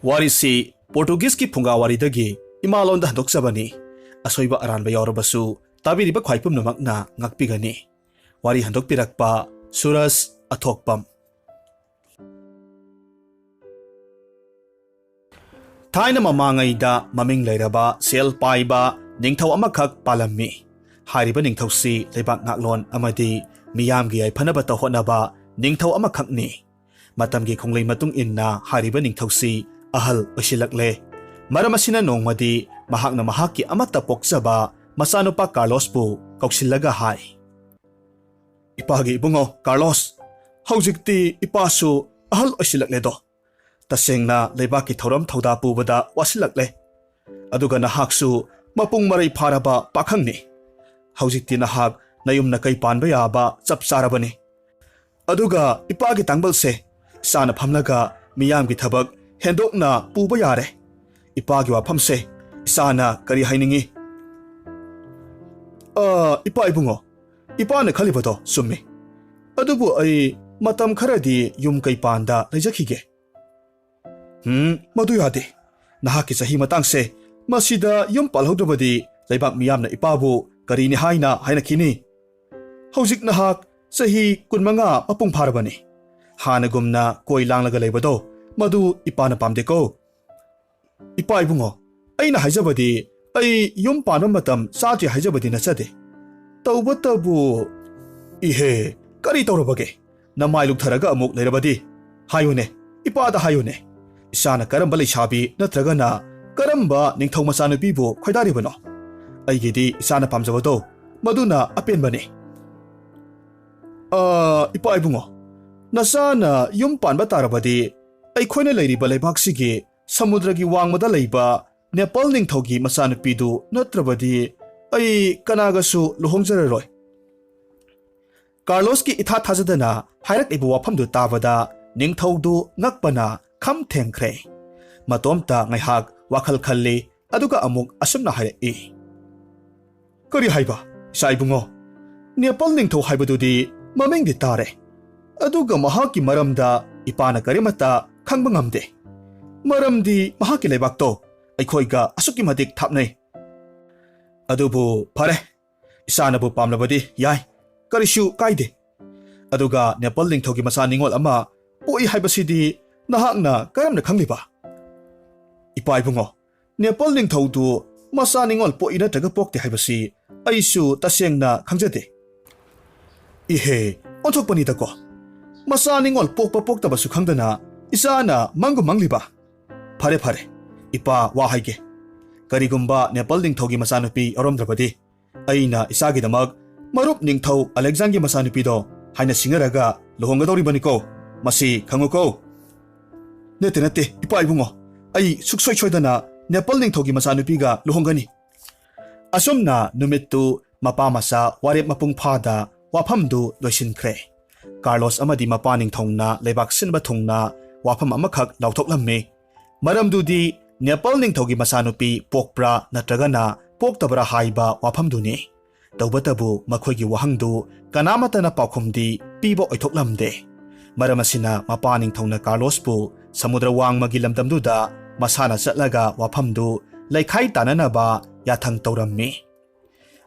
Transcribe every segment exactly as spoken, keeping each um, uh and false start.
ꯋꯥꯔꯤꯁꯤ ꯄꯣꯔꯇꯨꯒꯤꯖꯀꯤ ꯐꯨꯡꯒꯥ ꯋꯥꯔꯤꯗꯒꯤ ꯏꯃꯥꯂꯣꯟꯗ ꯍꯟꯗꯣꯛꯆꯕꯅꯤ꯫ ꯑꯁꯣꯏꯕ ꯑꯔꯥꯟꯕ ꯌꯥꯎꯔꯕꯁꯨ ꯇꯥꯕꯤꯔꯤꯕ ꯈ꯭ꯋꯥꯏ ꯄꯨꯝꯅꯃꯛꯅ ꯉꯥꯛꯄꯤꯒꯅꯤ꯫ ꯋꯥꯔꯤ ꯍꯟꯗꯣꯛꯄꯤꯔꯛꯄ ꯁꯨꯔꯖ ꯑꯊꯣꯛꯄꯝ꯫ ꯊꯥꯏꯅ ꯃꯃꯥꯡꯉꯩꯗ ꯃꯃꯤꯡ ꯂꯩꯔꯕ ꯁꯦꯜ ꯄꯥꯏꯕ ꯅꯤꯡꯊꯧ ꯑꯃꯈꯛ ꯄꯥꯜꯂꯝꯃꯤ꯫ ꯍꯥꯏꯔꯤꯕ ꯅꯤꯡꯊꯧꯁꯤ ꯂꯩꯕꯥꯛ ꯉꯥꯛꯂꯣꯟ ꯑꯃꯗꯤ ꯃꯤꯌꯥꯝꯒꯤ ꯌꯥꯏꯐꯅꯕ ꯇꯧꯍꯣꯠꯅꯕ ꯅꯤꯡꯊꯧ ꯑꯃꯈꯛꯅꯤ꯫ ꯃꯇꯝꯒꯤ ꯈꯣꯡꯂꯩ ꯃꯇꯨꯡ ꯏꯟꯅ ꯍꯥꯏꯔꯤꯕ ꯅꯤꯡꯊꯧꯁꯤ ꯑꯍꯜ ꯑꯣꯏꯁꯤꯜꯂꯛꯂꯦ꯫ ꯃꯔꯝ ꯑꯁꯤꯅ ꯅꯣꯡꯃꯗꯤ ꯃꯍꯥꯛꯅ ꯃꯍꯥꯛꯀꯤ ꯑꯃꯠꯇ ꯄꯣꯛꯆꯕ ꯃꯆꯥꯅꯨꯄꯥ ꯀꯥꯔꯂꯣꯁꯄꯨ ꯀꯧꯁꯤꯜꯂꯒ ꯍꯥꯏ, "ꯏꯄꯥꯒꯤ ꯏꯕꯨꯡꯉꯣ ꯀꯥꯔꯂꯣꯁ, ꯍꯧꯖꯤꯛꯇꯤ ꯏꯄꯥꯁꯨ ꯑꯍꯜ ꯑꯣꯏꯁꯤꯜꯂꯛꯂꯦꯗꯣ꯫ ꯇꯁꯦꯡꯅ ꯂꯩꯕꯥꯛꯀꯤ ꯊꯧꯔꯝ ꯊꯧꯗꯥ ꯄꯨꯕꯗ ꯋꯥꯁꯤꯜꯂꯛꯂꯦ꯫ ꯑꯗꯨꯒ ꯅꯍꯥꯛꯁꯨ ꯃꯄꯨꯡ ꯃꯔꯩ ꯐꯥꯔꯕ ꯄꯥꯈꯪꯅꯤ꯫ ꯍꯧꯖꯤꯛꯇꯤ ꯅꯍꯥꯛ ꯅꯌꯨꯝ ꯅꯀꯩ ꯄꯥꯟꯕ ꯌꯥꯕ ꯆꯞ ꯆꯥꯔꯕꯅꯤ꯫ ꯑꯗꯨꯒ ꯏꯄꯥꯒꯤ ꯇꯥꯡꯕꯜꯁꯦ ꯏꯁꯥꯅ ꯐꯝꯂꯒ ꯃꯤꯌꯥꯝꯒꯤ ꯊꯕꯛ ꯍꯦꯟꯗꯣꯛꯅ ꯄꯨꯕ ꯌꯥꯔꯦ꯫ ꯏꯄꯥꯒꯤ ꯋꯥꯐꯝꯁꯦ ꯏꯁꯥꯅ ꯀꯔꯤ ꯍꯥꯏꯅꯤꯡꯉꯤ?" "ꯑ, ꯏꯄꯥ ꯏꯕꯨꯡꯉꯣ, ꯏꯄꯥꯅ ꯈꯜꯂꯤꯕꯗꯣ ꯆꯨꯝꯃꯤ꯫ ꯑꯗꯨꯕꯨ ꯑꯩ ꯃꯇꯝ ꯈꯔꯗꯤ ꯌꯨꯝ ꯀꯩ ꯄꯥꯟꯗ ꯂꯩꯖꯈꯤꯒꯦ꯫" "ꯎꯝ, ꯃꯗꯨ ꯌꯥꯗꯦ꯫ ꯅꯍꯥꯛꯀꯤ ꯆꯍꯤ ꯃꯇꯥꯡꯁꯦ ꯃꯁꯤꯗ ꯌꯨꯝ ꯄꯥꯜꯍꯧꯗ꯭ꯔꯕꯗꯤ ꯂꯩꯕꯥꯛ ꯃꯤꯌꯥꯝꯅ ꯏꯄꯥꯕꯨ ꯀꯔꯤꯅꯤ ꯍꯥꯏꯅ ꯍꯥꯏꯅꯈꯤꯅꯤ? ꯍꯧꯖꯤꯛ ꯅꯍꯥꯛ ꯆꯍꯤ ꯀꯨꯟꯃꯉꯥ ꯃꯄꯨꯡ ꯐꯥꯔꯕꯅꯤ꯫ ꯍꯥꯟꯅꯒꯨꯝꯅ ꯀꯣꯏ ꯂꯥꯡꯂꯒ ꯂꯩꯕꯗꯣ ꯃꯗꯨ ꯏꯄꯥꯅ ꯄꯥꯝꯗꯦꯀꯣ꯫" "ꯏꯄꯥ ꯏꯕꯨꯡꯉꯣ, ꯑꯩꯅ ꯍꯥꯏꯖꯕꯗꯤ ꯑꯩ ꯌꯨꯝ ꯄꯥꯟꯕ ꯃꯇꯝ ꯆꯥꯗ꯭ꯔꯤ ꯍꯥꯏꯖꯕꯗꯤ ꯅꯠꯆꯗꯦ꯫ ꯇꯧꯕꯇꯕꯨ..." "ꯏꯍꯦ, ꯀꯔꯤ ꯇꯧꯔꯕꯒꯦ? ꯅꯃꯥꯏ ꯂꯨꯛꯊꯔꯒ ꯑꯃꯨꯛ ꯂꯩꯔꯕꯗꯤ? ꯍꯥꯏꯌꯨꯅꯦ, ꯏꯄꯥꯗ ꯍꯥꯏꯌꯨꯅꯦ꯫ ꯏꯆꯥꯅ ꯀꯔꯝꯕ ꯂꯩꯁꯥꯕꯤ ꯅꯠꯇ꯭ꯔꯒꯅ ꯀꯔꯝꯕ ꯅꯤꯡꯊꯧ ꯃꯆꯥꯅꯨꯄꯤꯕꯨ ꯈꯣꯏꯗꯥꯔꯤꯕꯅꯣ? ꯑꯩꯒꯤꯗꯤ ꯏꯆꯥꯅ ꯄꯥꯝꯖꯕꯗꯣ ꯃꯗꯨꯅ ꯑꯄꯦꯟꯕꯅꯤ꯫" "ꯑ, ꯏꯄꯥ ꯏꯕꯨꯡꯉꯣ, ꯅꯆꯥꯅ ꯌꯨꯝ ꯄꯥꯟꯕ ꯇꯥꯔꯕꯗꯤ ꯑꯩꯈꯣꯏꯅ ꯂꯩꯔꯤꯕ ꯂꯩꯕꯥꯛꯁꯤꯒꯤ ꯁꯃꯨꯗ꯭ꯔꯒꯤ ꯋꯥꯡꯃꯗ ꯂꯩꯕ ꯅꯦꯄꯥꯜ ꯅꯤꯡꯊꯧꯒꯤ ꯃꯆꯥꯅꯨꯄꯤꯗꯨ ꯅꯠꯇ꯭ꯔꯕꯗꯤ ꯑꯩ ꯀꯅꯥꯒꯁꯨ ꯂꯨꯍꯣꯡꯖꯔꯔꯣꯏ꯫" ꯀꯥꯔꯂꯣꯁꯀꯤ ꯏꯊꯥ ꯊꯥꯖꯗꯅ ꯍꯥꯏꯔꯛꯂꯤꯕ ꯋꯥꯐꯝꯗꯨ ꯇꯥꯕꯗ ꯅꯤꯡꯊꯧꯗꯨ ꯉꯛꯄꯅ ꯈꯝ ꯊꯦꯡꯈ꯭ꯔꯦ꯫ ꯃꯇꯣꯝꯇ ꯉꯥꯏꯍꯥꯛ ꯋꯥꯈꯜ ꯈꯜꯂꯤ, ꯑꯗꯨꯒ ꯑꯃꯨꯛ ꯑꯁꯨꯝꯅ ꯍꯥꯏꯔꯛꯏ, "ꯀꯔꯤ ꯍꯥꯏꯕ, ꯏꯆꯥ ꯏꯕꯨꯡꯉꯣ? ꯅꯦꯄꯥꯜ ꯅꯤꯡꯊꯧ ꯍꯥꯏꯕꯗꯨꯗꯤ ꯃꯃꯤꯡꯗꯤ ꯇꯥꯔꯦ, ꯑꯗꯨꯒ ꯃꯍꯥꯛꯀꯤ ꯃꯔꯝꯗ ꯏꯄꯥꯅ ꯀꯔꯤꯃꯠꯇ ꯈꯪꯕ ꯉꯝꯗꯦ꯫ ꯃꯔꯝꯗꯤ ꯃꯍꯥꯛꯀꯤ ꯂꯩꯕꯥꯛꯇꯣ ꯑꯩꯈꯣꯏꯒ ꯑꯁꯨꯛꯀꯤ ꯃꯇꯤꯛ ꯊꯥꯞꯅꯩ꯫ ꯑꯗꯨꯕꯨ ꯐꯔꯦ, ꯏꯁꯥꯅꯕꯨ ꯄꯥꯝꯂꯕꯗꯤ ꯌꯥꯏ, ꯀꯔꯤꯁꯨ ꯀꯥꯏꯗꯦ꯫ ꯑꯗꯨꯒ ꯅꯦꯄꯥꯜ ꯅꯤꯡꯊꯧꯒꯤ ꯃꯆꯥ ꯅꯤꯉꯣꯜ ꯑꯃ ꯄꯣꯛꯏ ꯍꯥꯏꯕꯁꯤꯗꯤ ꯅꯍꯥꯛꯅ ꯀꯔꯝꯅ ꯈꯪꯂꯤꯕ? ꯏꯄꯥ ꯏꯕꯨꯡꯉꯣ, ꯅꯦꯄꯥꯜ ꯅꯤꯡꯊꯧꯗꯨ ꯃꯆꯥ ꯅꯤꯉꯣꯜ ꯄꯣꯛꯏ ꯅꯠꯇ꯭ꯔꯒ ꯄꯣꯛꯇꯦ ꯍꯥꯏꯕꯁꯤ ꯑꯩꯁꯨ ꯇꯁꯦꯡꯅ ꯈꯪꯖꯗꯦ꯫ ꯏꯍꯦ, ꯑꯣꯟꯊꯣꯛꯄꯅꯤꯗꯀꯣ꯫ ꯃꯆꯥ ꯅꯤꯉꯣꯜ ꯄꯣꯛꯄ ꯄꯣꯛꯇꯕꯁꯨ ꯈꯪꯗꯅ ꯏꯆꯥꯅ ꯃꯪꯒꯨꯝ ꯃꯪꯂꯤꯕ꯫ ꯐꯔꯦ, ꯐꯔꯦ, ꯏꯄꯥ ꯋꯥ ꯍꯥꯏꯒꯦ꯫ ꯀꯔꯤꯒꯨꯝꯕ ꯅꯦꯄꯥꯜ ꯅꯤꯡꯊꯧꯒꯤ ꯃꯆꯥꯅꯨꯄꯤ ꯌꯥꯎꯔꯝꯗ꯭ꯔꯕꯗꯤ, ꯑꯩꯅ ꯏꯆꯥꯒꯤꯗꯃꯛ ꯃꯔꯨꯞ ꯅꯤꯡꯊꯧ ꯑꯂꯦꯛꯖꯥꯟꯒꯤ ꯃꯆꯥꯅꯨꯄꯤꯗꯣ ꯍꯥꯏꯅ ꯁꯤꯡꯅꯔꯒ ꯂꯨꯍꯣꯡꯒꯗꯧꯔꯤꯕꯅꯤꯀꯣ꯫ ꯃꯁꯤ ꯈꯪꯉꯨꯀꯣ꯫ ꯅꯠꯇꯦ, ꯅꯠꯇꯦ, ꯏꯄꯥ ꯏꯕꯨꯡꯉꯣ, ꯑꯩ ꯁꯨꯛꯁꯣꯏ ꯁꯣꯏꯗꯅ ꯅꯦꯄꯥꯜ ꯅꯤꯡꯊꯧꯒꯤ ꯃꯆꯥꯅꯨꯄꯤꯒ ꯂꯨꯍꯣꯡꯒꯅꯤ꯫ ꯑꯁꯨꯝꯅ ꯅꯨꯃꯤꯠꯇꯨ ꯃꯄꯥ ꯃꯆꯥ ꯋꯥꯔꯦꯞ ꯃꯄꯨꯡ ꯐꯥꯗ ꯋꯥꯐꯝꯗꯨ ꯂꯣꯏꯁꯤꯟꯈ꯭ꯔꯦ꯫ ꯀꯥꯔꯂꯣꯁ ꯑꯃꯗꯤ ꯃꯄꯥ ꯅꯤꯡꯊꯧꯅ ꯂꯩꯕꯥꯛ ꯁꯤꯟꯕ ꯊꯨꯡꯅ ꯋꯥꯐꯝ ꯑꯃꯈꯛ ꯂꯥꯎꯊꯣꯛꯂꯝꯃꯤ꯫ ꯃꯔꯝꯗꯨꯗꯤ ꯅꯦꯄꯥꯜ ꯅꯤꯡꯊꯧꯒꯤ ꯃꯆꯥꯅꯨꯄꯤ ꯄꯣꯛꯄ꯭ꯔꯥ ꯅꯠꯇ꯭ꯔꯒꯅ ꯄꯣꯛꯇꯕ꯭ꯔꯥ ꯍꯥꯏꯕ ꯋꯥꯐꯝꯗꯨꯅꯤ꯫ ꯇꯧꯕꯇꯕꯨ ꯃꯈꯣꯏꯒꯤ ꯋꯥꯍꯪꯗꯨ ꯀꯅꯥꯃꯠꯇꯅ ꯄꯥꯎꯈꯨꯝꯗꯤ ꯄꯤꯕ ꯑꯣꯏꯊꯣꯛꯂꯝꯗꯦ꯫ ꯃꯔꯝ ꯑꯁꯤꯅ ꯃꯄꯥ ꯅꯤꯡꯊꯧꯅ ꯀꯥꯔꯂꯣꯁꯄꯨ ꯁꯃꯨꯗ꯭ꯔ ꯋꯥꯡꯃꯒꯤ ꯂꯝꯗꯝꯗꯨꯗ ꯃꯁꯥꯅ ꯆꯠꯂꯒ ꯋꯥꯐꯝꯗꯨ ꯂꯩꯈꯥꯏ ꯇꯥꯅꯅꯕ ꯌꯥꯊꯪ ꯇꯧꯔꯝꯃꯤ꯫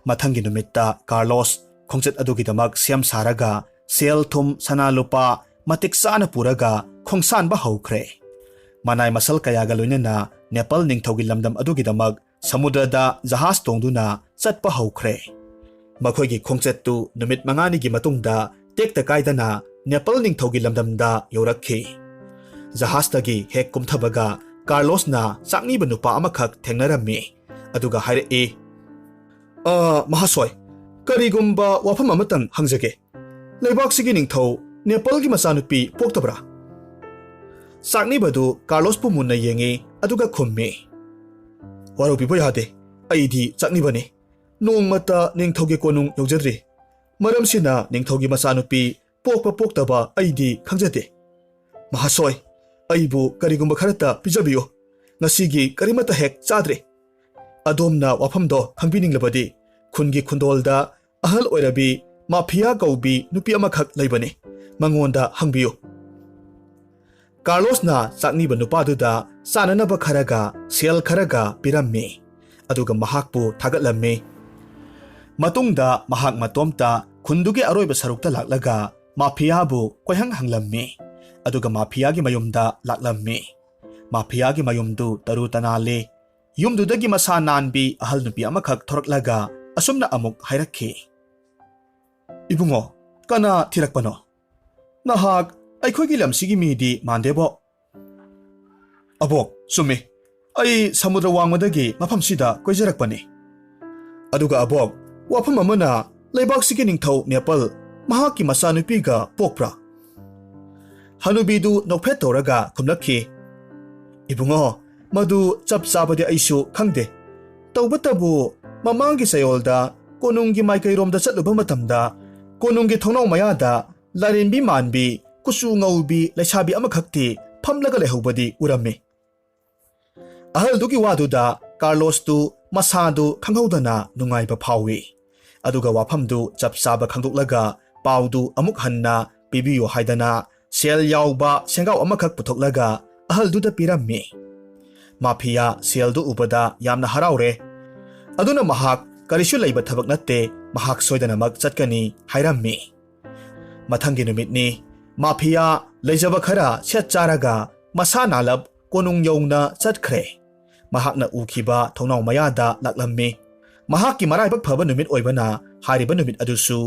ꯃꯊꯪꯒꯤ ꯅꯨꯃꯤꯠꯇ ꯀꯥꯔꯂꯣꯁ ꯈꯣꯡꯆꯠ ꯑꯗꯨꯒꯤꯗꯃꯛ ꯁꯦꯝ ꯁꯥꯔꯒ ꯁꯦꯜ ꯊꯨꯝ, ꯁꯅꯥ ꯂꯨꯄꯥ ꯃꯇꯤꯛ ꯆꯥꯅ ꯄꯨꯔꯒ ꯈꯣꯡꯁꯥꯟꯕ ꯍꯧꯈ꯭ꯔꯦ꯫ ꯃꯅꯥꯏ ꯃꯁꯜ ꯀꯌꯥꯒ ꯂꯣꯏꯅꯅ ꯅꯦꯄꯥꯜ ꯅꯤꯡꯊꯧꯒꯤ ꯂꯝꯗꯝ ꯑꯗꯨꯒꯤꯗꯃꯛ ꯁꯃꯨꯗ꯭ꯔꯗ ꯖꯍꯥꯖ ꯇꯣꯡꯗꯨꯅ ꯆꯠꯄ ꯍꯧꯈ꯭ꯔꯦ꯫ ꯃꯈꯣꯏꯒꯤ ꯈꯣꯡꯆꯠꯇꯨ ꯅꯨꯃꯤꯠ ꯃꯉꯥꯅꯤꯒꯤ ꯃꯇꯨꯡꯗ ꯇꯦꯛꯇ ꯀꯥꯏꯗꯅ ꯅꯦꯄꯥꯜ ꯅꯤꯡꯊꯧꯒꯤ ꯂꯝꯗꯝꯗ ꯌꯧꯔꯛꯈꯤ꯫ ꯖꯍꯥꯖꯇꯒꯤ ꯍꯦꯛ ꯀꯨꯝꯊꯕꯒ ꯀꯥꯔꯂꯣꯁꯅ ꯆꯥꯛꯅꯤꯕ ꯅꯨꯄꯥ ꯑꯃꯈꯛ ꯊꯦꯡꯅꯔꯝꯃꯤ꯫ ꯑꯗꯨꯒ ꯍꯥꯏꯔꯛꯏ, "ꯑ, ꯃꯍꯥꯁꯣꯏ, ꯀꯔꯤꯒꯨꯝꯕ ꯋꯥꯐꯝ ꯑꯃꯇꯪ ꯍꯪꯖꯒꯦ꯫ ꯂꯩꯕꯥꯛꯁꯤꯒꯤ ꯅꯤꯡꯊꯧ ꯅꯦꯄꯥꯜꯒꯤ ꯃꯆꯥꯅꯨꯄꯤ ꯄꯣꯛꯇꯕ꯭ꯔꯥ?" ꯆꯥꯛꯅꯤꯕꯗꯨ ꯀꯥꯔꯂꯣꯁꯄꯨ ꯃꯨꯟꯅ ꯌꯦꯡꯉꯤ, ꯑꯗꯨꯒ ꯈꯨꯝꯃꯤ, "ꯋꯥꯔꯧꯕꯤꯕ ꯌꯥꯗꯦ, ꯑꯩꯗꯤ ꯆꯥꯛꯅꯤꯕꯅꯤ꯫ ꯅꯣꯡꯃꯇ ꯅꯤꯡꯊꯧꯒꯤ ꯀꯣꯅꯨꯡ ꯌꯧꯖꯗ꯭ꯔꯤ꯫ ꯃꯔꯝꯁꯤꯅ ꯅꯤꯡꯊꯧꯒꯤ ꯃꯆꯥꯅꯨꯄꯤ ꯄꯣꯛꯄ ꯄꯣꯛꯇꯕ ꯑꯩꯗꯤ ꯈꯪꯖꯗꯦ꯫ ꯃꯍꯥꯁꯣꯏ, ꯑꯩꯕꯨ ꯀꯔꯤꯒꯨꯝꯕ ꯈꯔꯇ ꯄꯤꯖꯕꯤꯌꯨ꯫ ꯉꯁꯤꯒꯤ ꯀꯔꯤꯃꯠꯇ ꯍꯦꯛ ꯆꯥꯗ꯭ꯔꯤ꯫ ꯑꯗꯣꯝꯅ ꯋꯥꯐꯝꯗꯣ ꯈꯪꯕꯤꯅꯤꯡꯂꯕꯗꯤ ꯈꯨꯟꯒꯤ ꯈꯨꯟꯗꯣꯜꯗ ꯑꯍꯜ ꯑꯣꯏꯔꯕꯤ ꯃꯥꯐꯤꯌꯥ ꯀꯧꯕꯤ ꯅꯨꯄꯤ ꯑꯃꯈꯛ ꯂꯩꯕꯅꯤ꯫ ꯃꯉꯣꯟꯗ ꯍꯪꯕꯤꯌꯨ꯫" ꯀꯥꯔꯂꯣꯁꯅ ꯆꯥꯛꯅꯤꯕ ꯅꯨꯄꯥꯗꯨꯗ ꯆꯥꯅꯅꯕ ꯈꯔꯒ ꯁꯦꯜ ꯈꯔꯒ ꯄꯤꯔꯝꯃꯤ, ꯑꯗꯨꯒ ꯃꯍꯥꯛꯄꯨ ꯊꯥꯒꯠꯂꯝꯃꯤ꯫ ꯃꯇꯨꯡꯗ ꯃꯍꯥꯛ ꯃꯇꯣꯝꯇ ꯈꯨꯟꯗꯨꯒꯤ ꯑꯔꯣꯏꯕ ꯁꯔꯨꯛꯇ ꯂꯥꯛꯂꯒ ꯃꯥꯐꯤꯌꯥꯕꯨ ꯀꯣꯏꯍꯪ ꯍꯪꯂꯝꯃꯤ, ꯑꯗꯨꯒ ꯃꯥꯐꯤꯌꯥꯒꯤ ꯃꯌꯨꯝꯗ ꯂꯥꯛꯂꯝꯃꯤ꯫ ꯃꯥꯐꯤꯌꯥꯒꯤ ꯃꯌꯨꯝꯗꯨ ꯇꯔꯨ ꯇꯅꯥꯜꯂꯤ꯫ ꯌꯨꯝꯗꯨꯗꯒꯤ ꯃꯁꯥ ꯅꯥꯟꯕꯤ ꯑꯍꯜ ꯅꯨꯄꯤ ꯑꯃꯈꯛ ꯊꯣꯔꯛꯂꯒ ꯑꯁꯨꯝꯅ ꯑꯃꯨꯛ ꯍꯥꯏꯔꯛꯈꯤ, "ꯏꯕꯨꯡꯉꯣ, ꯀꯅꯥ ꯊꯤꯔꯛꯄꯅꯣ? ꯅꯍꯥꯛ ꯑꯩꯈꯣꯏꯒꯤ ꯂꯝꯁꯤꯒꯤ ꯃꯤꯗꯤ ꯃꯥꯟꯗꯦꯕꯣ꯫" "ꯑꯕꯣꯛ, ꯆꯨꯝꯃꯤ꯫ ꯑꯩ ꯁꯃꯨꯗ꯭ꯔ ꯋꯥꯡꯃꯗꯒꯤ ꯃꯐꯝꯁꯤꯗ ꯀꯣꯏꯖꯔꯛꯄꯅꯤ꯫ ꯑꯗꯨꯒ ꯑꯕꯣꯛ, ꯋꯥꯐꯝ ꯑꯃꯅ, ꯂꯩꯕꯥꯛꯁꯤꯒꯤ ꯅꯤꯡꯊꯧ ꯅꯦꯄꯜ ꯃꯍꯥꯛꯀꯤ ꯃꯆꯥꯅꯨꯄꯤꯒ ꯄꯣꯛꯄ꯭ꯔꯥ?" ꯍꯅꯨꯕꯤꯗꯨ ꯅꯣꯛꯐꯦꯠ ꯇꯧꯔꯒ ꯈꯨꯝꯂꯛꯈꯤ, "ꯏꯕꯨꯡꯉꯣ, ꯃꯗꯨ ꯆꯞ ꯆꯥꯕꯗꯤ ꯑꯩꯁꯨ ꯈꯪꯗꯦ꯫ ꯇꯧꯕꯇꯕꯨ ꯃꯃꯥꯡꯒꯤ ꯆꯌꯣꯜꯗ ꯀꯣꯅꯨꯡꯒꯤ ꯃꯥꯏꯀꯩꯔꯣꯝꯗ ꯆꯠꯂꯨꯕ ꯃꯇꯝꯗ ꯀꯣꯅꯨꯡꯒꯤ ꯊꯣꯡꯅꯥꯎ ꯃꯌꯥꯗ ꯂꯥꯏꯔꯦꯝꯕꯤ ꯃꯥꯟꯕꯤ, ꯀꯨꯆꯨ ꯉꯧꯕꯤ ꯂꯩꯁꯥꯕꯤ ꯑꯃꯈꯛꯇꯤ ꯐꯝꯂꯒ ꯂꯩꯍꯧꯕꯗꯤ ꯎꯔꯝꯃꯤ꯫" ꯑꯍꯜꯗꯨꯒꯤ ꯋꯥꯗꯨꯗ ꯀꯥꯔꯂꯣꯁꯇꯨ ꯃꯁꯥꯗꯨ ꯈꯪꯍꯧꯗꯅ ꯅꯨꯡꯉꯥꯏꯕ ꯐꯥꯎꯏ꯫ ꯑꯗꯨꯒ ꯋꯥꯐꯝꯗꯨ ꯆꯞ ꯆꯥꯕ ꯈꯪꯗꯣꯛꯂꯒ ꯄꯥꯎꯗꯨ ꯑꯃꯨꯛ ꯍꯟꯅ ꯄꯤꯕꯤꯌꯨ ꯍꯥꯏꯗꯅ ꯁꯦꯜ ꯌꯥꯎꯕ ꯁꯦꯡꯒꯥꯎ ꯑꯃꯈꯛ ꯄꯨꯊꯣꯛꯂꯒ ꯑꯍꯜꯗꯨꯗ ꯄꯤꯔꯝꯃꯤ꯫ ꯃꯥꯐꯤꯌꯥ ꯁꯦꯜꯗꯨ ꯎꯕꯗ ꯌꯥꯝꯅ ꯍꯔꯥꯎꯔꯦ꯫ ꯑꯗꯨꯅ ꯃꯍꯥꯛ ꯀꯔꯤꯁꯨ ꯂꯩꯕ ꯊꯕꯛ ꯅꯠꯇꯦ, ꯃꯍꯥꯛ ꯁꯣꯏꯗꯅꯃꯛ ꯆꯠꯀꯅꯤ ꯍꯥꯏꯔꯝꯃꯤ꯫ ꯃꯊꯪꯒꯤ ꯅꯨꯃꯤꯠꯅꯤ꯫ ꯃꯥꯐꯤꯌꯥ ꯂꯩꯖꯕ ꯈꯔ ꯁꯦꯠ ꯆꯥꯔꯒ ꯃꯁꯥ ꯅꯥꯂꯞ ꯀꯣꯅꯨꯡ ꯌꯧꯅ ꯆꯠꯈ꯭ꯔꯦ꯫ ꯃꯍꯥꯛꯅ ꯎꯈꯤꯕ ꯊꯣꯡꯅꯥꯎ ꯃꯌꯥꯗ ꯂꯥꯛꯂꯝꯃꯤ꯫ ꯃꯍꯥꯛꯀꯤ ꯃꯔꯥꯏꯕꯛ ꯐꯕ ꯅꯨꯃꯤꯠ ꯑꯣꯏꯕꯅ ꯍꯥꯏꯔꯤꯕ ꯅꯨꯃꯤꯠ ꯑꯗꯨꯁꯨ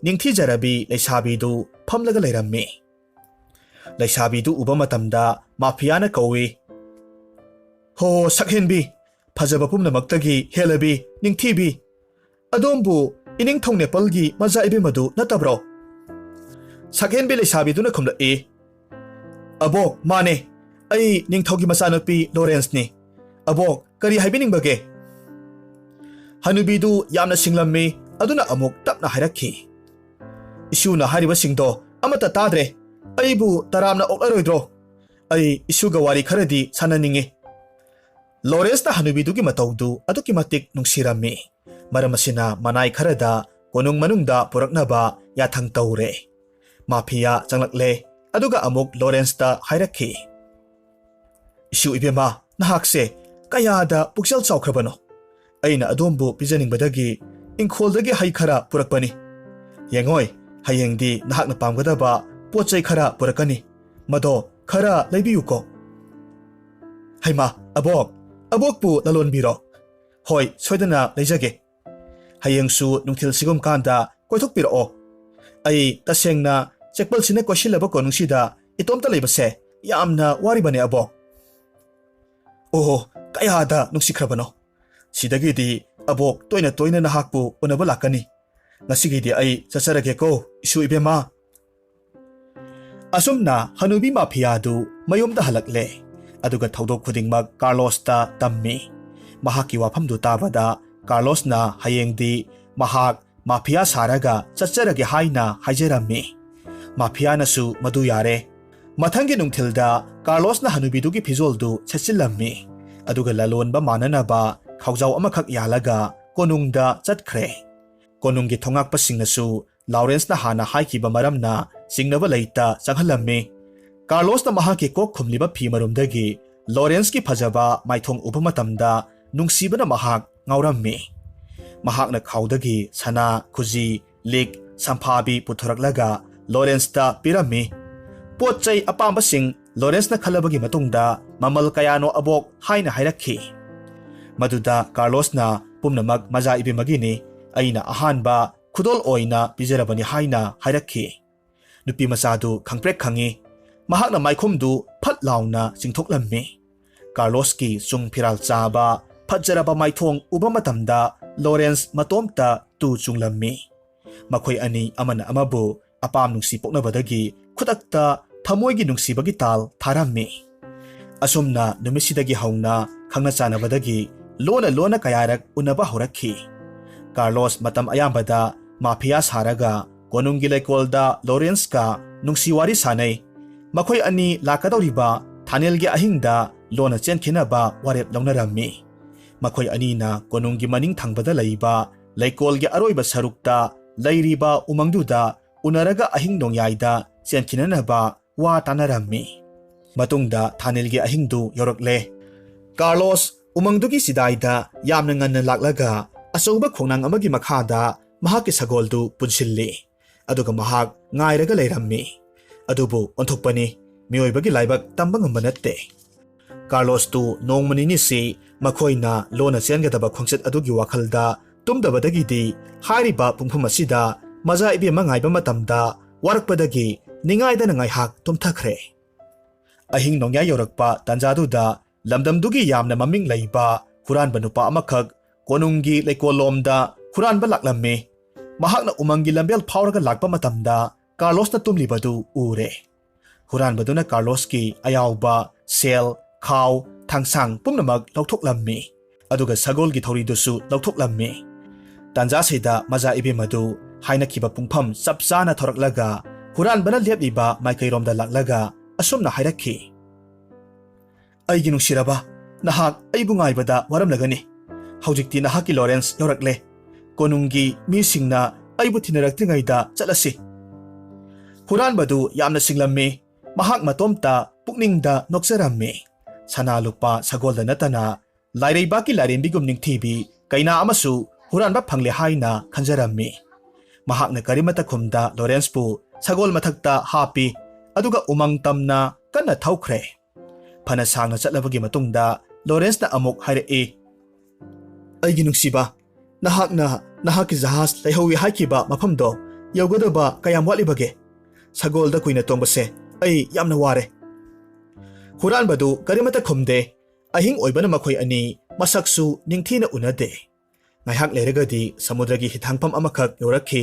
ꯅꯤꯡꯊꯤꯖꯔꯕꯤ ꯂꯩꯁꯥꯕꯤꯗꯨ ꯐꯝꯂꯒ ꯂꯩꯔꯝꯃꯤ꯫ ꯂꯩꯁꯥꯕꯤꯗꯨ ꯎꯕ ꯃꯇꯝꯗ ꯃꯥꯐꯤꯌꯥꯅ ꯀꯧꯏ, "ꯍꯣ, ꯁꯛꯍꯦꯟꯕꯤ, ꯐꯖꯕ ꯄꯨꯝꯅꯃꯛꯇꯒꯤ ꯍꯦꯜꯂꯕꯤ, ꯅꯤꯡꯊꯤꯕꯤ, ꯑꯗꯣꯝꯕꯨ ꯏꯅꯤꯡꯊꯧ ꯅꯦꯄꯜꯒꯤ ꯃꯆꯥ ꯏꯕꯦꯝꯃꯗꯨ ꯅꯠꯇꯕ꯭ꯔꯣ?" ꯁꯛꯍꯦꯟꯕꯤ ꯂꯩꯁꯥꯕꯤꯗꯨꯅ ꯈꯨꯝꯂꯛꯏ, "ꯑꯕꯣꯛ, ꯃꯥꯅꯦ, ꯑꯩ ꯅꯤꯡꯊꯧꯒꯤ ꯃꯆꯥꯅꯨꯄꯤ ꯂꯣꯔꯦꯟꯁꯅꯤ꯫ ꯑꯕꯣꯛ, ꯀꯔꯤ ꯍꯥꯏꯕꯤꯅꯤꯡꯕꯒꯦ?" ꯍꯅꯨꯕꯤꯗꯨ ꯌꯥꯝꯅ ꯁꯤꯡꯂꯝꯃꯤ, ꯑꯗꯨꯅ ꯑꯃꯨꯛ ꯇꯞꯅ ꯍꯥꯏꯔꯛꯈꯤ, "ꯏꯁꯨꯅ ꯍꯥꯏꯔꯤꯕꯁꯤꯡꯗꯣ ꯑꯃꯠꯇ ꯇꯥꯗ꯭ꯔꯦ꯫ ꯑꯩꯕꯨ ꯇꯔꯥꯝꯅ ꯑꯣꯛꯂꯔꯣꯏꯗ꯭ꯔꯣ? ꯑꯩ ꯏꯁꯨꯒ ꯋꯥꯔꯤ ꯈꯔꯗꯤ ꯁꯥꯟꯅꯅꯤꯡꯏ꯫" ꯂꯣꯔꯦꯟꯁꯅ ꯍꯅꯨꯕꯤꯗꯨꯒꯤ ꯃꯇꯧꯗꯨ ꯑꯗꯨꯛꯀꯤ ꯃꯇꯤꯛ ꯅꯨꯡꯁꯤꯔꯝꯃꯤ꯫ ꯃꯔꯝ ꯑꯁꯤꯅ ꯃꯅꯥꯏ ꯈꯔꯗ ꯀꯣꯅꯨꯡ ꯃꯅꯨꯡꯗ ꯄꯨꯔꯛꯅꯕ ꯌꯥꯊꯪ ꯇꯧꯔꯦ꯫ ꯃꯥꯐꯤꯌꯥ ꯆꯪꯂꯛꯂꯦ꯫ ꯑꯗꯨꯒ ꯑꯃꯨꯛ ꯂꯣꯔꯦꯟꯁꯇ ꯍꯥꯏꯔꯛꯈꯤ, "ꯏꯁꯨ ꯏꯕꯦꯝꯃ, ꯅꯍꯥꯛꯁꯦ ꯀꯌꯥꯗ ꯄꯨꯛꯆꯦꯜ ꯆꯥꯎꯈ꯭ꯔꯕꯅꯣ? ꯑꯩꯅ ꯑꯗꯣꯝꯕꯨ ꯄꯤꯖꯅꯤꯡꯕꯗꯒꯤ ꯏꯪꯈꯣꯜꯗꯒꯤ ꯍꯩ ꯈꯔ ꯄꯨꯔꯛꯄꯅꯤ꯫ ꯌꯦꯡꯉꯣꯏ, ꯍꯌꯦꯡꯗꯤ ꯅꯍꯥꯛꯅ ꯄꯥꯝꯒꯗꯕ ꯄꯣꯠ ꯆꯩ ꯈꯔ ꯄꯨꯔꯛꯀꯅꯤ꯫ ꯃꯗꯣ ꯈꯔ ꯂꯩꯕꯤꯌꯨꯀꯣ꯫" "ꯍꯩꯃꯥ, ꯑꯕꯣꯛ, ꯑꯕꯣꯛꯄꯨ ꯂꯂꯣꯟꯕꯤꯔꯣ꯫" "ꯍꯣꯏ, ꯁꯣꯏꯗꯅ ꯂꯩꯖꯒꯦ꯫ ꯍꯌꯦꯡꯁꯨ ꯅꯨꯡꯊꯤꯜ ꯁꯤꯒꯨꯝ ꯀꯥꯟꯗ ꯀꯣꯏꯊꯣꯛꯄꯤꯔꯛꯑꯣ꯫ ꯑꯩ ꯇꯁꯦꯡꯅ ꯆꯦꯛꯄꯜꯁꯤꯅ ꯀꯣꯏꯁꯤꯜꯂꯕ ꯀꯣꯅꯨꯡꯁꯤꯗ ꯏꯇꯣꯝꯇ ꯂꯩꯕꯁꯦ ꯌꯥꯝꯅ ꯋꯥꯔꯤꯕꯅꯦ, ꯑꯕꯣꯛ꯫" "ꯑꯣꯍꯣ, ꯀꯌꯥꯗ ꯅꯨꯡꯁꯤꯈ꯭ꯔꯕꯅꯣ! ꯁꯤꯗꯒꯤꯗꯤ ꯑꯕꯣꯛ ꯇꯣꯏꯅ ꯇꯣꯏꯅ ꯅꯍꯥꯛꯄꯨ ꯎꯅꯕ ꯂꯥꯛꯀꯅꯤ꯫ ꯉꯁꯤꯒꯤꯗꯤ ꯑꯩ ꯆꯠꯆꯔꯒꯦꯀꯣ, ꯏꯁꯨ ꯏꯕꯦꯝꯃ꯫" ꯑꯁꯨꯝꯅ ꯍꯅꯨꯕꯤ ꯃꯥꯐꯤꯌꯥꯗꯨ ꯃꯌꯨꯝꯗ ꯍꯜꯂꯛꯂꯦ꯫ ꯑꯗꯨꯒ ꯊꯧꯗꯣꯛ ꯈꯨꯗꯤꯡꯃꯛ ꯀꯥꯔꯂꯣꯁꯇ ꯇꯝꯃꯤ꯫ ꯃꯍꯥꯛꯀꯤ ꯋꯥꯐꯝꯗꯨ ꯇꯥꯕꯗ ꯀꯥꯔꯂꯣꯁꯅ ꯍꯌꯦꯡꯗꯤ ꯃꯍꯥꯛ ꯃꯥꯐꯤꯌꯥ ꯁꯥꯔꯒ ꯆꯠꯆꯔꯒꯦ ꯍꯥꯏꯅ ꯍꯥꯏꯖꯔꯝꯃꯤ꯫ ꯃꯥꯐꯤꯌꯥꯅꯁꯨ ꯃꯗꯨ ꯌꯥꯔꯦ꯫ ꯃꯊꯪꯒꯤ ꯅꯨꯡꯊꯤꯜꯗ ꯀꯥꯔꯂꯣꯁꯅ ꯍꯅꯨꯕꯤꯗꯨꯒꯤ ꯐꯤꯖꯣꯜꯗꯨ ꯁꯦꯠꯆꯤꯜꯂꯝꯃꯤ꯫ ꯑꯗꯨꯒ ꯂꯂꯣꯟꯕ ꯃꯥꯟꯅꯅꯕ ꯈꯥꯎꯖꯥꯎ ꯑꯃꯈꯛ ꯌꯥꯜꯂꯒ ꯀꯣꯅꯨꯡꯗ ꯆꯠꯈ꯭ꯔꯦ꯫ ꯀꯣꯅꯨꯡꯒꯤ ꯊꯣꯉꯥꯛꯄꯁꯤꯡꯅꯁꯨ ꯂꯥꯎꯔꯦꯟꯁꯅ ꯍꯥꯟꯅ ꯍꯥꯏꯈꯤꯕ ꯃꯔꯝꯅ ꯆꯤꯡꯅꯕ ꯂꯩꯇ ꯆꯪꯍꯜꯂꯝꯃꯤ꯫ ꯀꯥꯔꯂꯣꯁꯅ ꯃꯍꯥꯛꯀꯤ ꯀꯣꯛ ꯈꯨꯝꯂꯤꯕ ꯐꯤ ꯃꯔꯨꯝꯗꯒꯤ ꯂꯣꯔꯦꯟꯁꯀꯤ ꯐꯖꯕ ꯃꯥꯏꯊꯣꯡ ꯎꯕ ꯃꯇꯝꯗ ꯅꯨꯡꯁꯤꯕꯅ ꯃꯍꯥꯛ ꯉꯥꯎꯔꯝꯃꯤ꯫ ꯃꯍꯥꯛꯅ ꯈꯥꯎꯗꯒꯤ ꯁꯅꯥ, ꯈꯨꯖꯤ, ꯂꯤꯛ, ꯁꯝꯐꯥꯕꯤ ꯄꯨꯊꯣꯔꯛꯂꯒ ꯂꯣꯔꯦꯟꯁꯇ ꯄꯤꯔꯝꯃꯤ꯫ ꯄꯣꯠ ꯆꯩ ꯑꯄꯥꯝꯕꯁꯤꯡ ꯂꯣꯔꯦꯟꯁꯅ ꯈꯜꯂꯕꯒꯤ ꯃꯇꯨꯡꯗ, "ꯃꯃꯜ ꯀꯌꯥꯅꯣ, ꯑꯕꯣꯛ?" ꯍꯥꯏꯅ ꯍꯥꯏꯔꯛꯈꯤ꯫ ꯃꯗꯨꯗ ꯀꯥꯔꯂꯣꯁꯅ, "ꯄꯨꯝꯅꯃꯛ ꯃꯖꯥ ꯏꯕꯦꯝꯃꯒꯤꯅꯤ꯫ ꯑꯩꯅ ꯑꯍꯥꯟꯕ ꯈꯨꯗꯣꯜ ꯑꯣꯏꯅ ꯄꯤꯖꯔꯕꯅꯤ" ꯍꯥꯏꯅ ꯍꯥꯏꯔꯛꯈꯤ꯫ ꯅꯨꯄꯤ ꯃꯆꯥꯗꯨ ꯈꯪꯄ꯭ꯔꯦꯛ ꯈꯪꯉꯤ꯫ ꯃꯍꯥꯛꯅ ꯃꯥꯏꯈꯨꯝꯗꯨ ꯐꯠ ꯂꯥꯎꯅ ꯆꯤꯡꯊꯣꯛꯂꯝꯃꯤ꯫ ꯀꯥꯔꯂꯣꯁꯀꯤ ꯆꯨꯡ ꯐꯤꯔꯥꯜ ꯆꯥꯕ, ꯐꯖꯔꯕ ꯃꯥꯏꯊꯣꯡ ꯎꯕ ꯃꯇꯝꯗ ꯂꯣꯔꯦꯟꯁ ꯃꯇꯣꯝꯇ ꯇꯨ ꯆꯨꯡꯂꯝꯃꯤ꯫ ꯃꯈꯣꯏ ꯑꯅꯤ ꯑꯃꯅ ꯑꯃꯕꯨ ꯑꯄꯥꯝ ꯅꯨꯡꯁꯤ ꯄꯣꯛꯅꯕꯗꯒꯤ ꯈꯨꯗꯛꯇ ꯊꯃꯣꯏꯒꯤ ꯅꯨꯡꯁꯤꯕꯒꯤ ꯇꯥꯜ ꯊꯥꯔꯝꯃꯤ꯫ ꯑꯁꯨꯝꯅ ꯅꯨꯃꯤꯠꯁꯤꯗꯒꯤ ꯍꯧꯅ ꯈꯪꯅ ꯆꯥꯟꯅꯕꯗꯒꯤ ꯂꯣꯟꯅ ꯂꯣꯟꯅ ꯀꯌꯥꯔꯛ ꯎꯅꯕ ꯍꯧꯔꯛꯈꯤ꯫ ꯀꯥꯔꯂꯣꯁ ꯃꯇꯝ ꯑꯌꯥꯝꯕꯗ ꯃꯥꯐꯤꯌꯥ ꯁꯥꯔꯒ ꯀꯣꯅꯨꯡꯒꯤ ꯂꯩꯀꯣꯜꯗ ꯂꯣꯔꯦꯟꯁꯀ ꯅꯨꯡꯁꯤ ꯋꯥꯔꯤ ꯁꯥꯅꯩ꯫ ꯃꯈꯣꯏ ꯑꯅꯤ ꯂꯥꯛꯀꯗꯧꯔꯤꯕ ꯊꯥꯅꯦꯜꯒꯤ ꯑꯍꯤꯡꯗ ꯂꯣꯟꯅ ꯆꯦꯟꯈꯤꯅꯕ ꯋꯥꯔꯦꯞ ꯂꯧꯅꯔꯝꯃꯤ꯫ ꯃꯈꯣꯏ ꯑꯅꯤꯅ ꯀꯣꯅꯨꯡꯒꯤ ꯃꯅꯤꯡ ꯊꯪꯕꯗ ꯂꯩꯕ ꯂꯩꯀꯣꯜꯒꯤ ꯑꯔꯣꯏꯕ ꯁꯔꯨꯛꯇ ꯂꯩꯔꯤꯕ ꯎꯃꯪꯗꯨꯗ ꯎꯅꯔꯒ ꯑꯍꯤꯡ ꯅꯣꯡꯌꯥꯏꯗ ꯆꯦꯟꯈꯤꯅꯅꯕ ꯋꯥ ꯇꯥꯅꯔꯝꯃꯤ꯫ ꯃꯇꯨꯡꯗ ꯊꯥꯅꯤꯜꯒꯤ ꯑꯍꯤꯡꯗꯨ ꯌꯧꯔꯛꯂꯦ꯫ ꯀꯥꯔꯂꯣꯁ ꯎꯃꯪꯗꯨꯒꯤ ꯆꯤꯗꯥꯏꯗ ꯌꯥꯝꯅ ꯉꯟꯅ ꯂꯥꯛꯂꯒ ꯑꯆꯧꯕ ꯈꯣꯡꯅꯥꯡ ꯑꯃꯒꯤ ꯃꯈꯥꯗ ꯃꯍꯥꯛꯀꯤ ꯁꯒꯣꯜꯗꯨ ꯄꯨꯟꯁꯤꯜꯂꯤ꯫ ꯑꯗꯨꯒ ꯃꯍꯥꯛ ꯉꯥꯏꯔꯒ ꯂꯩꯔꯝꯃꯤ꯫ ꯑꯗꯨꯕꯨ ꯑꯣꯟꯊꯣꯛꯄꯅꯤ, ꯃꯤꯑꯣꯏꯕꯒꯤ ꯂꯥꯏꯕꯛ ꯇꯝꯕ ꯉꯝꯕ ꯅꯠꯇꯦ꯫ ꯀꯥꯔꯂꯣꯁꯇꯨ ꯅꯣꯡꯃ ꯅꯤꯅꯤꯁꯤ ꯃꯈꯣꯏꯅ ꯂꯣꯟꯅ ꯆꯦꯟꯒꯗꯕ ꯈꯣꯡꯆꯠ ꯑꯗꯨꯒꯤ ꯋꯥꯈꯜꯗ ꯇꯨꯝꯗꯕꯗꯒꯤꯗꯤ ꯍꯥꯏꯔꯤꯕ ꯄꯨꯡꯐꯝ ꯑꯁꯤꯗ ꯃꯆꯥ ꯏꯕꯦꯝꯃ ꯉꯥꯏꯕ ꯃꯇꯝꯗ ꯋꯥꯔꯛꯄꯗꯒꯤ ꯅꯤꯡꯉꯥꯏꯗꯅ ꯉꯥꯏꯍꯥꯛ ꯇꯨꯝꯊꯈ꯭ꯔꯦ꯫ ꯑꯍꯤꯡ ꯅꯣꯡꯌꯥꯏ ꯌꯧꯔꯛꯄ ꯇꯥꯟꯖꯥꯗꯨꯗ ꯂꯝꯗꯝꯗꯨꯒꯤ ꯌꯥꯝꯅ ꯃꯃꯤꯡ ꯂꯩꯕ ꯍꯨꯔꯥꯟꯕ ꯅꯨꯄꯥ ꯑꯃꯈꯛ ꯀꯣꯅꯨꯡꯒꯤ ꯂꯩꯀꯣꯜꯂꯣꯝꯗ ꯍꯨꯔꯥꯟꯕ ꯂꯥꯛꯂꯝꯃꯤ꯫ ꯃꯍꯥꯛꯅ ꯎꯃꯪꯒꯤ ꯂꯝꯕꯦꯜ ꯐꯥꯎꯔꯒ ꯂꯥꯛꯄ ꯃꯇꯝꯗ ꯀꯥꯔꯂꯣꯁꯅ ꯇꯨꯝꯂꯤꯕꯗꯨ ꯎꯔꯦ꯫ ꯍꯨꯔꯥꯟꯕꯗꯨꯅ ꯀꯥꯔꯂꯣꯁꯀꯤ ꯑꯌꯥꯎꯕ ꯁꯦꯜ, ꯈꯥꯎ, ꯊꯥꯡꯁꯥꯡ ꯄꯨꯝꯅꯃꯛ ꯂꯧꯊꯣꯛꯂꯝꯃꯤ꯫ ꯑꯗꯨꯒ ꯁꯒꯣꯜꯒꯤ ꯊꯧꯔꯤꯗꯨꯁꯨ ꯂꯧꯊꯣꯛꯂꯝꯃꯤ꯫ ꯇꯥꯟꯖꯥꯁꯤꯗ ꯃꯆꯥ ꯏꯕꯦꯝꯃꯗꯨ ꯍꯥꯏꯅꯈꯤꯕ ꯄꯨꯡꯐꯝ ꯆꯞ ꯆꯥꯅ ꯊꯣꯔꯛꯂꯒ ꯍꯨꯔꯥꯟꯕꯅ ꯂꯦꯞꯂꯤꯕ ꯃꯥꯏꯀꯩꯔꯣꯝꯗ ꯂꯥꯛꯂꯒ ꯑꯁꯨꯝꯅ ꯍꯥꯏꯔꯛꯈꯤ, "ꯑꯩꯒꯤ ꯅꯨꯡꯁꯤꯔꯕ, ꯅꯍꯥꯛ ꯑꯩꯕꯨ ꯉꯥꯏꯕꯗ ꯋꯥꯔꯝꯂꯒꯅꯤ꯫ ꯍꯧꯖꯤꯛꯇꯤ ꯅꯍꯥꯛꯀꯤ ꯂꯣꯔꯦꯟꯁ ꯌꯧꯔꯛꯂꯦ꯫ ꯀꯣꯅꯨꯡꯒꯤ ꯃꯤꯁꯤꯡꯅ ꯑꯩꯕꯨ ꯊꯤꯟꯅꯔꯛꯇ꯭ꯔꯤꯉꯩꯗ ꯆꯠꯂꯁꯤ꯫" ꯍꯨꯔꯥꯟꯕꯗꯨ ꯌꯥꯝꯅ ꯁꯤꯡꯂꯝꯃꯤ꯫ ꯃꯍꯥꯛ ꯃꯇꯣꯝꯇ ꯄꯨꯛꯅꯤꯡꯗ ꯅꯣꯛꯆꯔꯝꯃꯤ꯫ ꯁꯅꯥ ꯂꯨꯄꯥ ꯁꯒꯣꯜꯗ ꯅꯠꯇꯅ ꯂꯥꯏꯔꯩꯕꯥꯛꯀꯤ ꯂꯥꯏꯔꯦꯝꯕꯤꯒꯨꯝ ꯅꯤꯡꯊꯤꯕꯤ ꯀꯩꯅꯥ ꯑꯃꯁꯨ ꯍꯨꯔꯥꯟꯕ ꯐꯪꯂꯦ ꯍꯥꯏꯅ ꯈꯟꯖꯔꯝꯃꯤ꯫ ꯃꯍꯥꯛꯅ ꯀꯔꯤꯃꯇ ꯈꯨꯝꯗ ꯂꯣꯔꯦꯟꯁꯄꯨ ꯁꯒꯣꯜ ꯃꯊꯛꯇ ꯍꯥꯞꯄꯤ꯫ ꯑꯗꯨꯒ ꯎꯃꯪ ꯇꯝꯅ ꯀꯟꯅ ꯊꯧꯈ꯭ꯔꯦ꯫ ꯐꯅ ꯁꯥꯡꯅ ꯆꯠꯂꯕꯒꯤ ꯃꯇꯨꯡꯗ ꯂꯣꯔꯦꯟꯁꯅ ꯑꯃꯨꯛ ꯍꯥꯏꯔꯛꯏ, "ꯑꯩꯒꯤ ꯅꯨꯡꯁꯤꯕ, ꯅꯍꯥꯛꯅ ꯅꯍꯥꯛꯀꯤ ꯖꯍꯥꯖ ꯂꯩꯍꯧꯏ ꯍꯥꯏꯈꯤꯕ ꯃꯐꯝꯗꯣ ꯌꯧꯒꯗꯕ ꯀꯌꯥꯝ ꯋꯥꯠꯂꯤꯕꯒꯦ? ꯁꯒꯣꯜꯗ ꯀꯨꯏꯅ ꯇꯣꯡꯕꯁꯦ ꯑꯩ ꯌꯥꯝꯅ ꯋꯥꯔꯦ꯫" ꯍꯨꯔꯥꯟꯕꯗꯨ ꯀꯔꯤꯃꯇ ꯈꯨꯝꯗꯦ꯫ ꯑꯍꯤꯡ ꯑꯣꯏꯕꯅ ꯃꯈꯣꯏ ꯑꯅꯤ ꯃꯁꯛꯁꯨ ꯅꯤꯡꯊꯤꯅ ꯎꯅꯗꯦ꯫ ꯉꯥꯏꯍꯥꯛ ꯂꯩꯔꯒꯗꯤ ꯁꯃꯨꯗ꯭ꯔꯒꯤ ꯍꯤꯊꯥꯡꯐꯝ ꯑꯃꯈꯛ ꯌꯧꯔꯛꯈꯤ꯫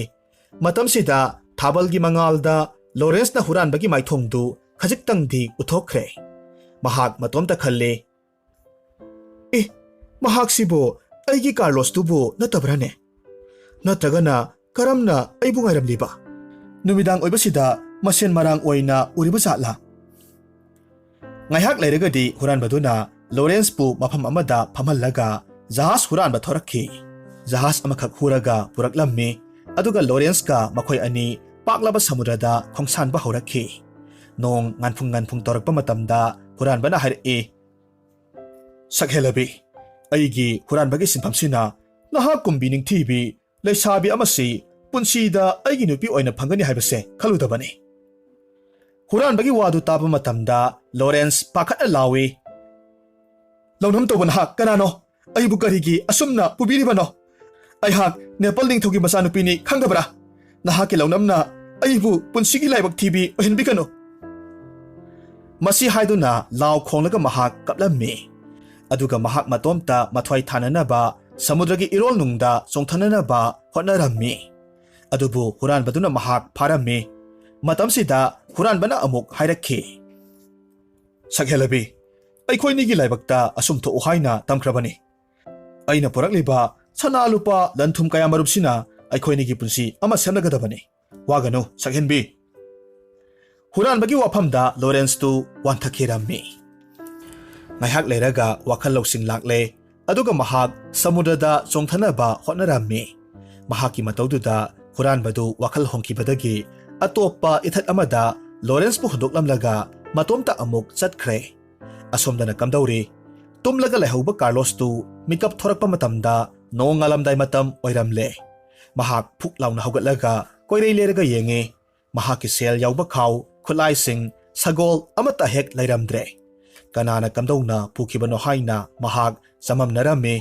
ꯃꯇꯝꯁꯤꯗ ꯊꯥꯕꯜꯒꯤ ꯃꯉꯥꯜꯗ ꯂꯣꯔꯦꯟꯁꯅ ꯍꯨꯔꯥꯟꯕꯒꯤ ꯃꯥꯏꯊꯣꯡꯗꯨ ꯈꯖꯤꯛꯇꯪꯗꯤ ꯎꯊꯣꯛꯈ꯭ꯔꯦ꯫ ꯃꯍꯥꯛ ꯃꯇꯣꯝꯇ ꯈꯜꯂꯤ, "ꯑꯦ, ꯃꯍꯥꯛꯁꯤꯕꯨ ꯑꯩꯒꯤ ꯀꯥꯔꯂꯣꯁꯇꯨꯕꯨ ꯅꯠꯇꯕ꯭ꯔꯥꯅꯦ? ꯅꯠꯇ꯭ꯔꯒꯅ ꯀꯔꯝꯅ ꯑꯩꯕꯨ ꯉꯥꯏꯔꯝꯂꯤꯕ? ꯅꯨꯃꯤꯗꯥꯡ ꯑꯣꯏꯕꯁꯤꯗ ꯃꯁꯦꯟ ꯃꯔꯥꯡ ꯑꯣꯏꯅ ꯎꯔꯤꯕ ꯖꯥꯠꯂꯥ?" ꯉꯥꯏꯍꯥꯛ ꯂꯩꯔꯒꯗꯤ ꯍꯨꯔꯥꯟꯕꯗꯨꯅ ꯂꯣꯔꯦꯟꯁꯄꯨ ꯃꯐꯝ ꯑꯃꯗ ꯐꯝꯍꯜꯂꯒ ꯖꯍꯥꯖ ꯍꯨꯔꯥꯟꯕ ꯊꯣꯔꯛꯈꯤ꯫ ꯖꯍꯥꯖ ꯑꯃꯈꯛ ꯍꯨꯔꯒ ꯄꯨꯔꯛꯂꯝꯃꯤ꯫ ꯑꯗꯨꯒ ꯂꯣꯔꯦꯟꯁꯀ ꯃꯈꯣꯏ ꯑꯅꯤ ꯄꯥꯛꯂꯕ ꯁꯃꯨꯗ꯭ꯔꯗ ꯈꯣꯡꯁꯥꯟꯕ ꯍꯧꯔꯛꯈꯤ꯫ ꯅꯣꯡ ꯉꯥꯟꯐꯨꯡ ꯉꯥꯟꯐꯨꯡ ꯇꯧꯔꯛꯄ ꯃꯇꯝꯗ ꯍꯨꯔꯥꯟꯕꯅ ꯍꯥꯏꯔꯛꯏ, "ꯁꯛꯍꯦꯜꯂꯕꯤ, ꯑꯩꯒꯤ ꯍꯨꯔꯥꯟꯕꯒꯤ ꯁꯤꯟꯐꯝꯁꯤꯅ ꯅꯍꯥꯛ ꯀꯨꯝꯕꯤ ꯅꯤꯡꯊꯤꯕꯤ ꯂꯩꯁꯥꯕꯤ ꯑꯃꯁꯤ ꯄꯨꯟꯁꯤꯗ ꯑꯩꯒꯤ ꯅꯨꯄꯤ ꯑꯣꯏꯅ ꯐꯪꯒꯅꯤ ꯍꯥꯏꯕꯁꯦ ꯈꯜꯂꯨꯗꯕꯅꯤ"꯫ ꯍꯨꯔꯥꯟꯕꯒꯤ ꯋꯥꯗꯨ ꯇꯥꯕ ꯃꯇꯝꯗ ꯂꯣꯔꯦꯟꯁ ꯄꯥꯈꯠꯅ ꯂꯥꯎꯏ, "ꯂꯧꯅꯝ ꯇꯧꯕ ꯅꯍꯥꯛ ꯀꯅꯥꯅꯣ? ꯑꯩꯕꯨ ꯀꯔꯤꯒꯤ ꯑꯁꯨꯝꯅ ꯄꯨꯕꯤꯔꯤꯕꯅꯣ? ꯑꯩꯍꯥꯛ ꯅꯦꯄꯜ ꯅꯤꯡꯊꯧꯒꯤ ꯃꯆꯥꯅꯨꯄꯤꯅꯤ, ꯈꯪꯗꯕ꯭ꯔꯥ? ꯅꯍꯥꯛꯀꯤ ꯂꯧꯅꯝꯅ ꯑꯩꯕꯨ ꯄꯨꯟꯁꯤꯒꯤ ꯂꯥꯏꯕꯛ ꯊꯤꯕꯤ ꯑꯣꯏꯍꯟꯕꯤꯒꯅꯨ"꯫ ꯃꯁꯤ ꯍꯥꯏꯗꯨꯅ ꯂꯥꯎ ꯈꯣꯡꯂꯒ ꯃꯍꯥꯛ ꯀꯞꯂꯝꯃꯤ꯫ ꯑꯗꯨꯒ ꯃꯍꯥꯛ ꯃꯇꯣꯝꯇ ꯃꯊ꯭ꯋꯥꯏ ꯊꯥꯅꯅꯕ ꯁꯃꯨꯗ꯭ꯔꯒꯤ ꯏꯔꯣꯜꯅꯨꯡꯗ ꯆꯣꯡꯊꯅꯅꯕ ꯍꯣꯠꯅꯔꯝꯃꯤ꯫ ꯑꯗꯨꯕꯨ ꯍꯨꯔꯥꯟꯕꯗꯨꯅ ꯃꯍꯥꯛ ꯐꯥꯔꯝꯃꯤ꯫ ꯃꯇꯝꯁꯤꯗ ꯍꯨꯔꯥꯟꯕꯅ ꯑꯃꯨꯛ ꯍꯥꯏꯔꯛꯈꯤ, "ꯁꯛꯍꯦꯜꯂꯕꯤ, ꯑꯩꯈꯣꯏꯅꯤꯒꯤ ꯂꯥꯏꯕꯛꯇ ꯑꯁꯨꯝ ꯊꯣꯛꯎ ꯍꯥꯏꯅ ꯇꯝꯈ꯭ꯔꯕꯅꯤ꯫ ꯑꯩꯅ ꯄꯨꯔꯛꯂꯤꯕ ꯁꯅꯥ ꯂꯨꯄꯥ ꯂꯟ ꯊꯨꯝ ꯀꯌꯥ ꯃꯔꯨꯝꯁꯤꯅ ꯑꯩꯈꯣꯏꯅꯤꯒꯤ ꯄꯨꯟꯁꯤ ꯑꯃ ꯁꯦꯝꯂꯒꯗꯕꯅꯤ꯫ ꯋꯥꯒꯅꯨ, ꯁꯛꯍꯦꯟꯕꯤ"꯫ ꯍꯨꯔꯥꯟꯕꯒꯤ ꯋꯥꯐꯝꯗ ꯂꯣꯔꯦꯟꯁꯇꯨ ꯋꯥꯟꯊꯈꯤꯔꯝꯃꯤ꯫ ꯉꯥꯏꯍꯥꯛ ꯂꯩꯔꯒ ꯋꯥꯈꯜ ꯂꯧꯁꯤꯡ ꯂꯥꯛꯂꯦ, ꯑꯗꯨꯒ ꯃꯍꯥꯛ ꯁꯃꯨꯗ꯭ꯔꯗ ꯆꯣꯡꯊꯅꯕ ꯍꯣꯠꯅꯔꯝꯃꯤ꯫ ꯃꯍꯥꯛꯀꯤ ꯃꯇꯧꯗꯨꯗ ꯍꯨꯔꯥꯟꯕꯗꯨ ꯋꯥꯈꯜ ꯍꯣꯡꯈꯤꯕꯗꯒꯤ ꯑꯇꯣꯞꯄ ꯏꯊꯠ ꯑꯃꯗ ꯂꯣꯔꯦꯟꯁꯄꯨ ꯍꯨꯟꯗꯣꯛꯂꯝꯂꯒ ꯃꯇꯣꯝꯇ ꯑꯃꯨꯛ ꯆꯠꯈ꯭ꯔꯦ꯫ ꯑꯁꯣꯝꯗꯅ ꯀꯝꯗꯧꯔꯤ? ꯇꯨꯝꯂꯒ ꯂꯩꯍꯧꯕ ꯀꯥꯔꯂꯣꯁꯇꯨ ꯃꯤꯀꯞ ꯊꯣꯔꯛꯄ ꯃꯇꯝꯗ ꯅꯣꯡ ꯉꯥꯜꯂꯝꯗꯥꯏ ꯃꯇꯝ ꯑꯣꯏꯔꯝꯂꯦ꯫ ꯃꯍꯥꯛ ꯐꯨꯛ ꯂꯥꯎꯅ ꯍꯧꯒꯠꯂꯒ ꯀꯣꯏꯔꯩ ꯂꯩꯔꯒ ꯌꯦꯡꯉꯤ꯫ ꯃꯍꯥꯛꯀꯤ ꯁꯦꯜ ꯌꯥꯎꯕ ꯈꯥꯎ, ꯈꯨꯠꯂꯥꯏꯁꯤꯡ, ꯁꯒꯣꯜ ꯑꯃꯠꯇ ꯍꯦꯛ ꯂꯩꯔꯝꯗ꯭ꯔꯦ꯫ ꯀꯅꯥꯅ ꯀꯝꯗꯧꯅ ꯄꯨꯈꯤꯕꯅꯣ ꯍꯥꯏꯅ ꯃꯍꯥꯛ ꯆꯃꯝꯅꯔꯝꯃꯤ꯫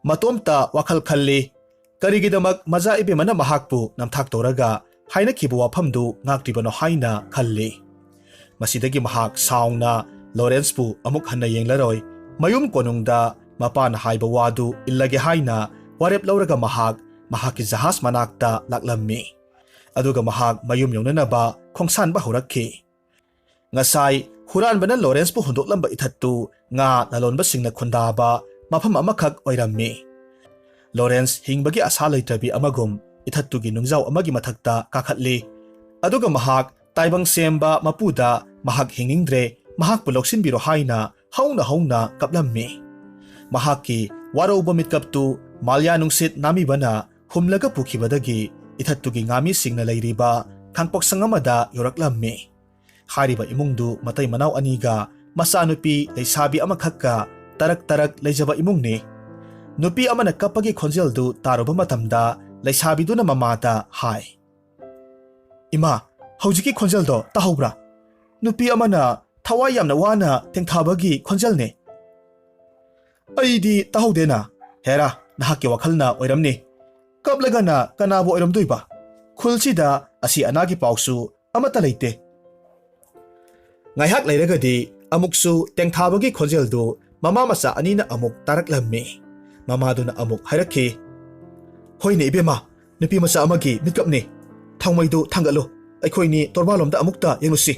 ꯃꯇꯣꯝꯇ ꯋꯥꯈꯜ ꯈꯜꯂꯤ, "ꯀꯔꯤꯒꯤꯗꯃꯛ ꯃꯖꯥ ꯏꯕꯦꯝꯃꯅ ꯃꯍꯥꯛꯄꯨ ꯅꯝꯊꯥꯛ ꯇꯧꯔꯒ ꯍꯥꯏꯅꯈꯤꯕ ꯋꯥꯐꯝꯗꯨ ꯉꯥꯛꯇ꯭ꯔꯤꯕꯅꯣ?" ꯍꯥꯏꯅ ꯈꯜꯂꯤ꯫ ꯃꯁꯤꯗꯒꯤ ꯃꯍꯥꯛ ꯁꯥꯎꯅ ꯂꯣꯔꯦꯟꯁꯄꯨ ꯑꯃꯨꯛ ꯍꯟꯅ ꯌꯦꯡꯂꯔꯣꯏ꯫ ꯃꯌꯨꯝ ꯀꯣꯅꯨꯡꯗ ꯃꯄꯥꯅ ꯍꯥꯏꯕ ꯋꯥꯗꯨ ꯏꯜꯂꯒꯦ ꯍꯥꯏꯅ ꯋꯥꯔꯦꯞ ꯂꯧꯔꯒ ꯃꯍꯥꯛ ꯃꯍꯥꯛꯀꯤ ꯖꯍꯥꯖ ꯃꯅꯥꯛꯇ ꯂꯥꯛꯂꯝꯃꯤ꯫ ꯑꯗꯨꯒ ꯃꯍꯥꯛ ꯃꯌꯨꯝ ꯌꯧꯅꯅꯕ ꯈꯣꯡꯁꯥꯟꯕ ꯍꯧꯔꯛꯈꯤ꯫ ꯉꯁꯥꯏ ꯍꯨꯔꯥꯟꯕꯅ ꯂꯣꯔꯦꯟꯁꯄꯨ ꯍꯨꯟꯗꯣꯛꯂꯝꯕ ꯏꯊꯠꯇꯨ ꯉꯥ ꯂꯂꯣꯟꯕꯁꯤꯡꯅ ꯈꯨꯟꯗꯥꯕ ꯃꯐꯝ ꯑꯃꯈꯛ ꯑꯣꯏꯔꯝꯃꯤ꯫ ꯂꯣꯔꯦꯟꯁ ꯍꯤꯡꯕꯒꯤ ꯑꯁꯥ ꯂꯩꯇ꯭ꯔꯕꯤ ꯑꯃꯒꯨꯝ ꯏꯊꯠꯇꯨꯒꯤ ꯅꯨꯡꯖꯥꯎ ꯑꯃꯒꯤ ꯃꯊꯛꯇ ꯀꯥꯈꯠꯂꯤ꯫ ꯑꯗꯨꯒ ꯃꯍꯥꯛ ꯇꯥꯏꯕꯪ ꯁꯦꯝꯕ ꯃꯄꯨꯗ ꯃꯍꯥꯛ ꯍꯤꯡꯅꯤꯡꯗ꯭ꯔꯦ, ꯃꯍꯥꯛꯄꯨ ꯂꯧꯁꯤꯟꯕꯤꯔꯣ ꯍꯥꯏꯅ ꯍꯧꯅ ꯍꯧꯅ ꯀꯞꯂꯝꯃꯤ꯫ ꯃꯍꯥꯛꯀꯤ ꯋꯥꯔꯧꯕ ꯃꯤꯠꯀꯞꯇꯨ ꯃꯥꯂ꯭ꯌꯥ ꯅꯨꯡꯁꯤꯠ ꯅꯥꯃꯤꯕꯅ ꯍꯨꯝꯂꯒ ꯄꯨꯈꯤꯕꯗꯒꯤ ꯏꯊꯠꯇꯨꯒꯤ ꯉꯥꯃꯤꯁꯤꯡꯅ ꯂꯩꯔꯤꯕ ꯈꯥꯡꯄꯣꯛꯁꯪ ꯑꯃꯗ ꯌꯧꯔꯛꯂꯝꯃꯤ꯫ ꯍꯥꯏꯔꯤꯕ ꯏꯃꯨꯡꯗꯨ ꯃꯇꯩ ꯃꯅꯥꯎ ꯑꯅꯤꯒ ꯃꯆꯥꯅꯨꯄꯤ ꯂꯩꯁꯥꯕꯤ ꯑꯃꯈꯛꯀ ꯇꯔꯛ ꯇꯔꯛ ꯂꯩꯖꯕ ꯏꯃꯨꯡꯅꯤ꯫ ꯅꯨꯄꯤ ꯑꯃꯅ ꯀꯞꯄꯒꯤ ꯈꯣꯟꯖꯦꯜꯗꯨ ꯇꯥꯔꯨꯕ ꯃꯇꯝꯗ ꯂꯩꯁꯥꯕꯤꯗꯨꯅ ꯃꯃꯥꯗ ꯍꯥꯏ, "ꯏꯃꯥ, ꯍꯧꯖꯤꯛꯀꯤ ꯈꯣꯟꯖꯦꯜꯗꯣ ꯇꯥꯍꯧꯕ꯭ꯔꯥ? ꯅꯨꯄꯤ ꯑꯃꯅ ꯊꯋꯥꯏ ꯌꯥꯝꯅ ꯋꯥꯅ ꯇꯦꯡꯊꯥꯕꯒꯤ ꯈꯣꯟꯖꯦꯜꯅꯦ꯫" "ꯑꯩꯗꯤ ꯇꯥꯍꯧꯗꯦꯅ꯫" "ꯍꯦꯔꯥ, ꯅꯍꯥꯛꯀꯤ ꯋꯥꯈꯜꯅ ꯑꯣꯏꯔꯝꯅꯤ꯫ ꯀꯞꯂꯒꯅ ꯀꯅꯥꯕꯨ ꯑꯣꯏꯔꯝꯗꯣꯏꯕ? ꯈꯨꯜꯁꯤꯗ ꯑꯁꯤ ꯑꯅꯥꯒꯤ ꯄꯥꯎꯁꯨ ꯑꯃꯠꯇ ꯂꯩꯇꯦ꯫" ꯉꯥꯏꯍꯥꯛ ꯂꯩꯔꯒꯗꯤ ꯑꯃꯨꯛꯁꯨ ꯇꯦꯡꯊꯥꯕꯒꯤ ꯈꯣꯟꯖꯦꯜꯗꯨ ꯃꯃꯥ ꯃꯆꯥ ꯑꯅꯤꯅ ꯑꯃꯨꯛ ꯇꯥꯔꯛꯂꯝꯃꯤ꯫ ꯃꯃꯥꯗꯨꯅ ꯑꯃꯨꯛ ꯍꯥꯏꯔꯛꯈꯤ, "ꯍꯣꯏꯅꯦ ꯏꯕꯦꯝꯃ, ꯅꯨꯄꯤ ꯃꯆꯥ ꯑꯃꯒꯤ ꯃꯤꯠꯀꯞꯅꯤ꯫ ꯊꯥꯎꯃꯩꯗꯨ ꯊꯥꯡꯒꯠꯂꯨ, ꯑꯩꯈꯣꯏꯅꯤ ꯇꯣꯔꯕꯥꯟꯂꯣꯝꯗ ꯑꯃꯨꯛꯇ ꯌꯦꯡꯂꯨꯁꯤ꯫"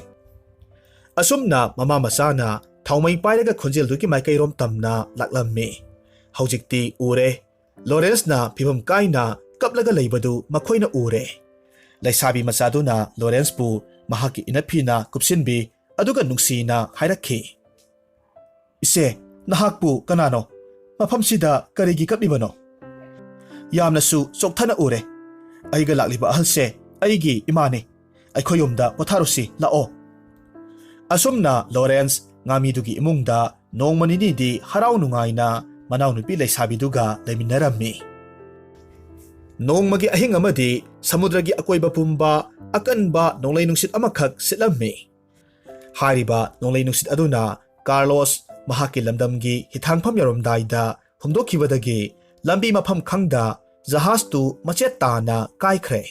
ꯑꯁꯨꯝꯅ ꯃꯃꯥ ꯃꯆꯥꯅ ꯊꯥꯎꯃꯩ ꯄꯥꯏꯔꯒ ꯈꯣꯟꯖꯦꯜꯗꯨꯒꯤ ꯃꯥꯏꯀꯩꯔꯣꯝ ꯇꯝꯅ ꯂꯥꯛꯂꯝꯃꯤ꯫ ꯍꯧꯖꯤꯛꯇꯤ ꯎꯔꯦ꯫ ꯂꯣꯔꯦꯟꯁꯅ ꯐꯤꯚꯝ ꯀꯥꯏꯅ ꯀꯞꯂꯒ ꯂꯩꯕꯗꯨ ꯃꯈꯣꯏꯅ ꯎꯔꯦ꯫ ꯂꯩꯁꯥꯕꯤ ꯃꯆꯥꯗꯨꯅ ꯂꯣꯔꯦꯟꯁꯄꯨ ꯃꯍꯥꯛꯀꯤ ꯏꯅꯐꯤꯅ ꯀꯨꯞꯁꯤꯟꯕꯤ, ꯑꯗꯨꯒ ꯅꯨꯡꯁꯤꯅ ꯍꯥꯏꯔꯛꯈꯤ, "ꯏꯆꯦ, ꯅꯍꯥꯛꯄꯨ ꯀꯅꯥꯅꯣ? ꯃꯐꯝꯁꯤꯗ ꯀꯔꯤꯒꯤ ꯀꯞꯂꯤꯕꯅꯣ? ꯌꯥꯝꯅꯁꯨ ꯆꯣꯛꯊꯅ ꯎꯔꯦ꯫ ꯑꯩꯒ ꯂꯥꯛꯂꯤꯕ ꯑꯍꯜꯁꯦ ꯑꯩꯒꯤ ꯏꯃꯥꯅꯤ꯫ ꯑꯩꯈꯣꯏ ꯌꯨꯝꯗ ꯄꯣꯊꯥꯔꯨꯁꯤ, ꯂꯥꯛꯑꯣ꯫" ꯑꯁꯨꯝꯅ ꯂꯣꯔꯦꯟꯁ ꯉꯥꯃꯤꯗꯨꯒꯤ ꯏꯃꯨꯡꯗ ꯅꯣꯡꯃ ꯅꯤꯅꯤꯗꯤ ꯍꯔꯥꯎ ꯅꯨꯡꯉꯥꯏꯅ ꯃꯅꯥꯎꯅꯨꯄꯤ ꯂꯩꯁꯥꯕꯤꯗꯨꯒ ꯂꯩꯃꯤꯟꯅꯔꯝꯃꯤ꯫ ꯅꯣꯡꯃꯒꯤ ꯑꯍꯤꯡ ꯑꯃꯗꯤ ꯁꯃꯨꯗ꯭ꯔꯒꯤ ꯑꯀꯣꯏꯕ ꯄꯨꯝꯕ ꯑꯀꯟꯕ ꯅꯣꯡꯂꯩ ꯅꯨꯡꯁꯤꯠ ꯑꯃꯈꯛ ꯁꯤꯠꯂꯝꯃꯤ꯫ ꯍꯥꯏꯔꯤꯕ ꯅꯣꯡꯂꯩ ꯅꯨꯡꯁꯤꯠ ꯑꯗꯨꯅ ꯀꯥꯔꯂꯣꯁ ꯃꯍꯥꯛꯀꯤ ꯂꯝꯗꯝꯒꯤ ꯍꯤꯊꯥꯡꯐꯝ ꯌꯧꯔꯝꯗꯥꯏꯗ ꯍꯨꯝꯗꯣꯛꯈꯤꯕꯗꯒꯤ ꯂꯝꯕꯤ ꯃꯐꯝ ꯈꯪꯗ ꯖꯍꯥꯖꯇꯨ ꯃꯆꯦꯠ ꯇꯥꯅ ꯀꯥꯏꯈ꯭ꯔꯦ꯫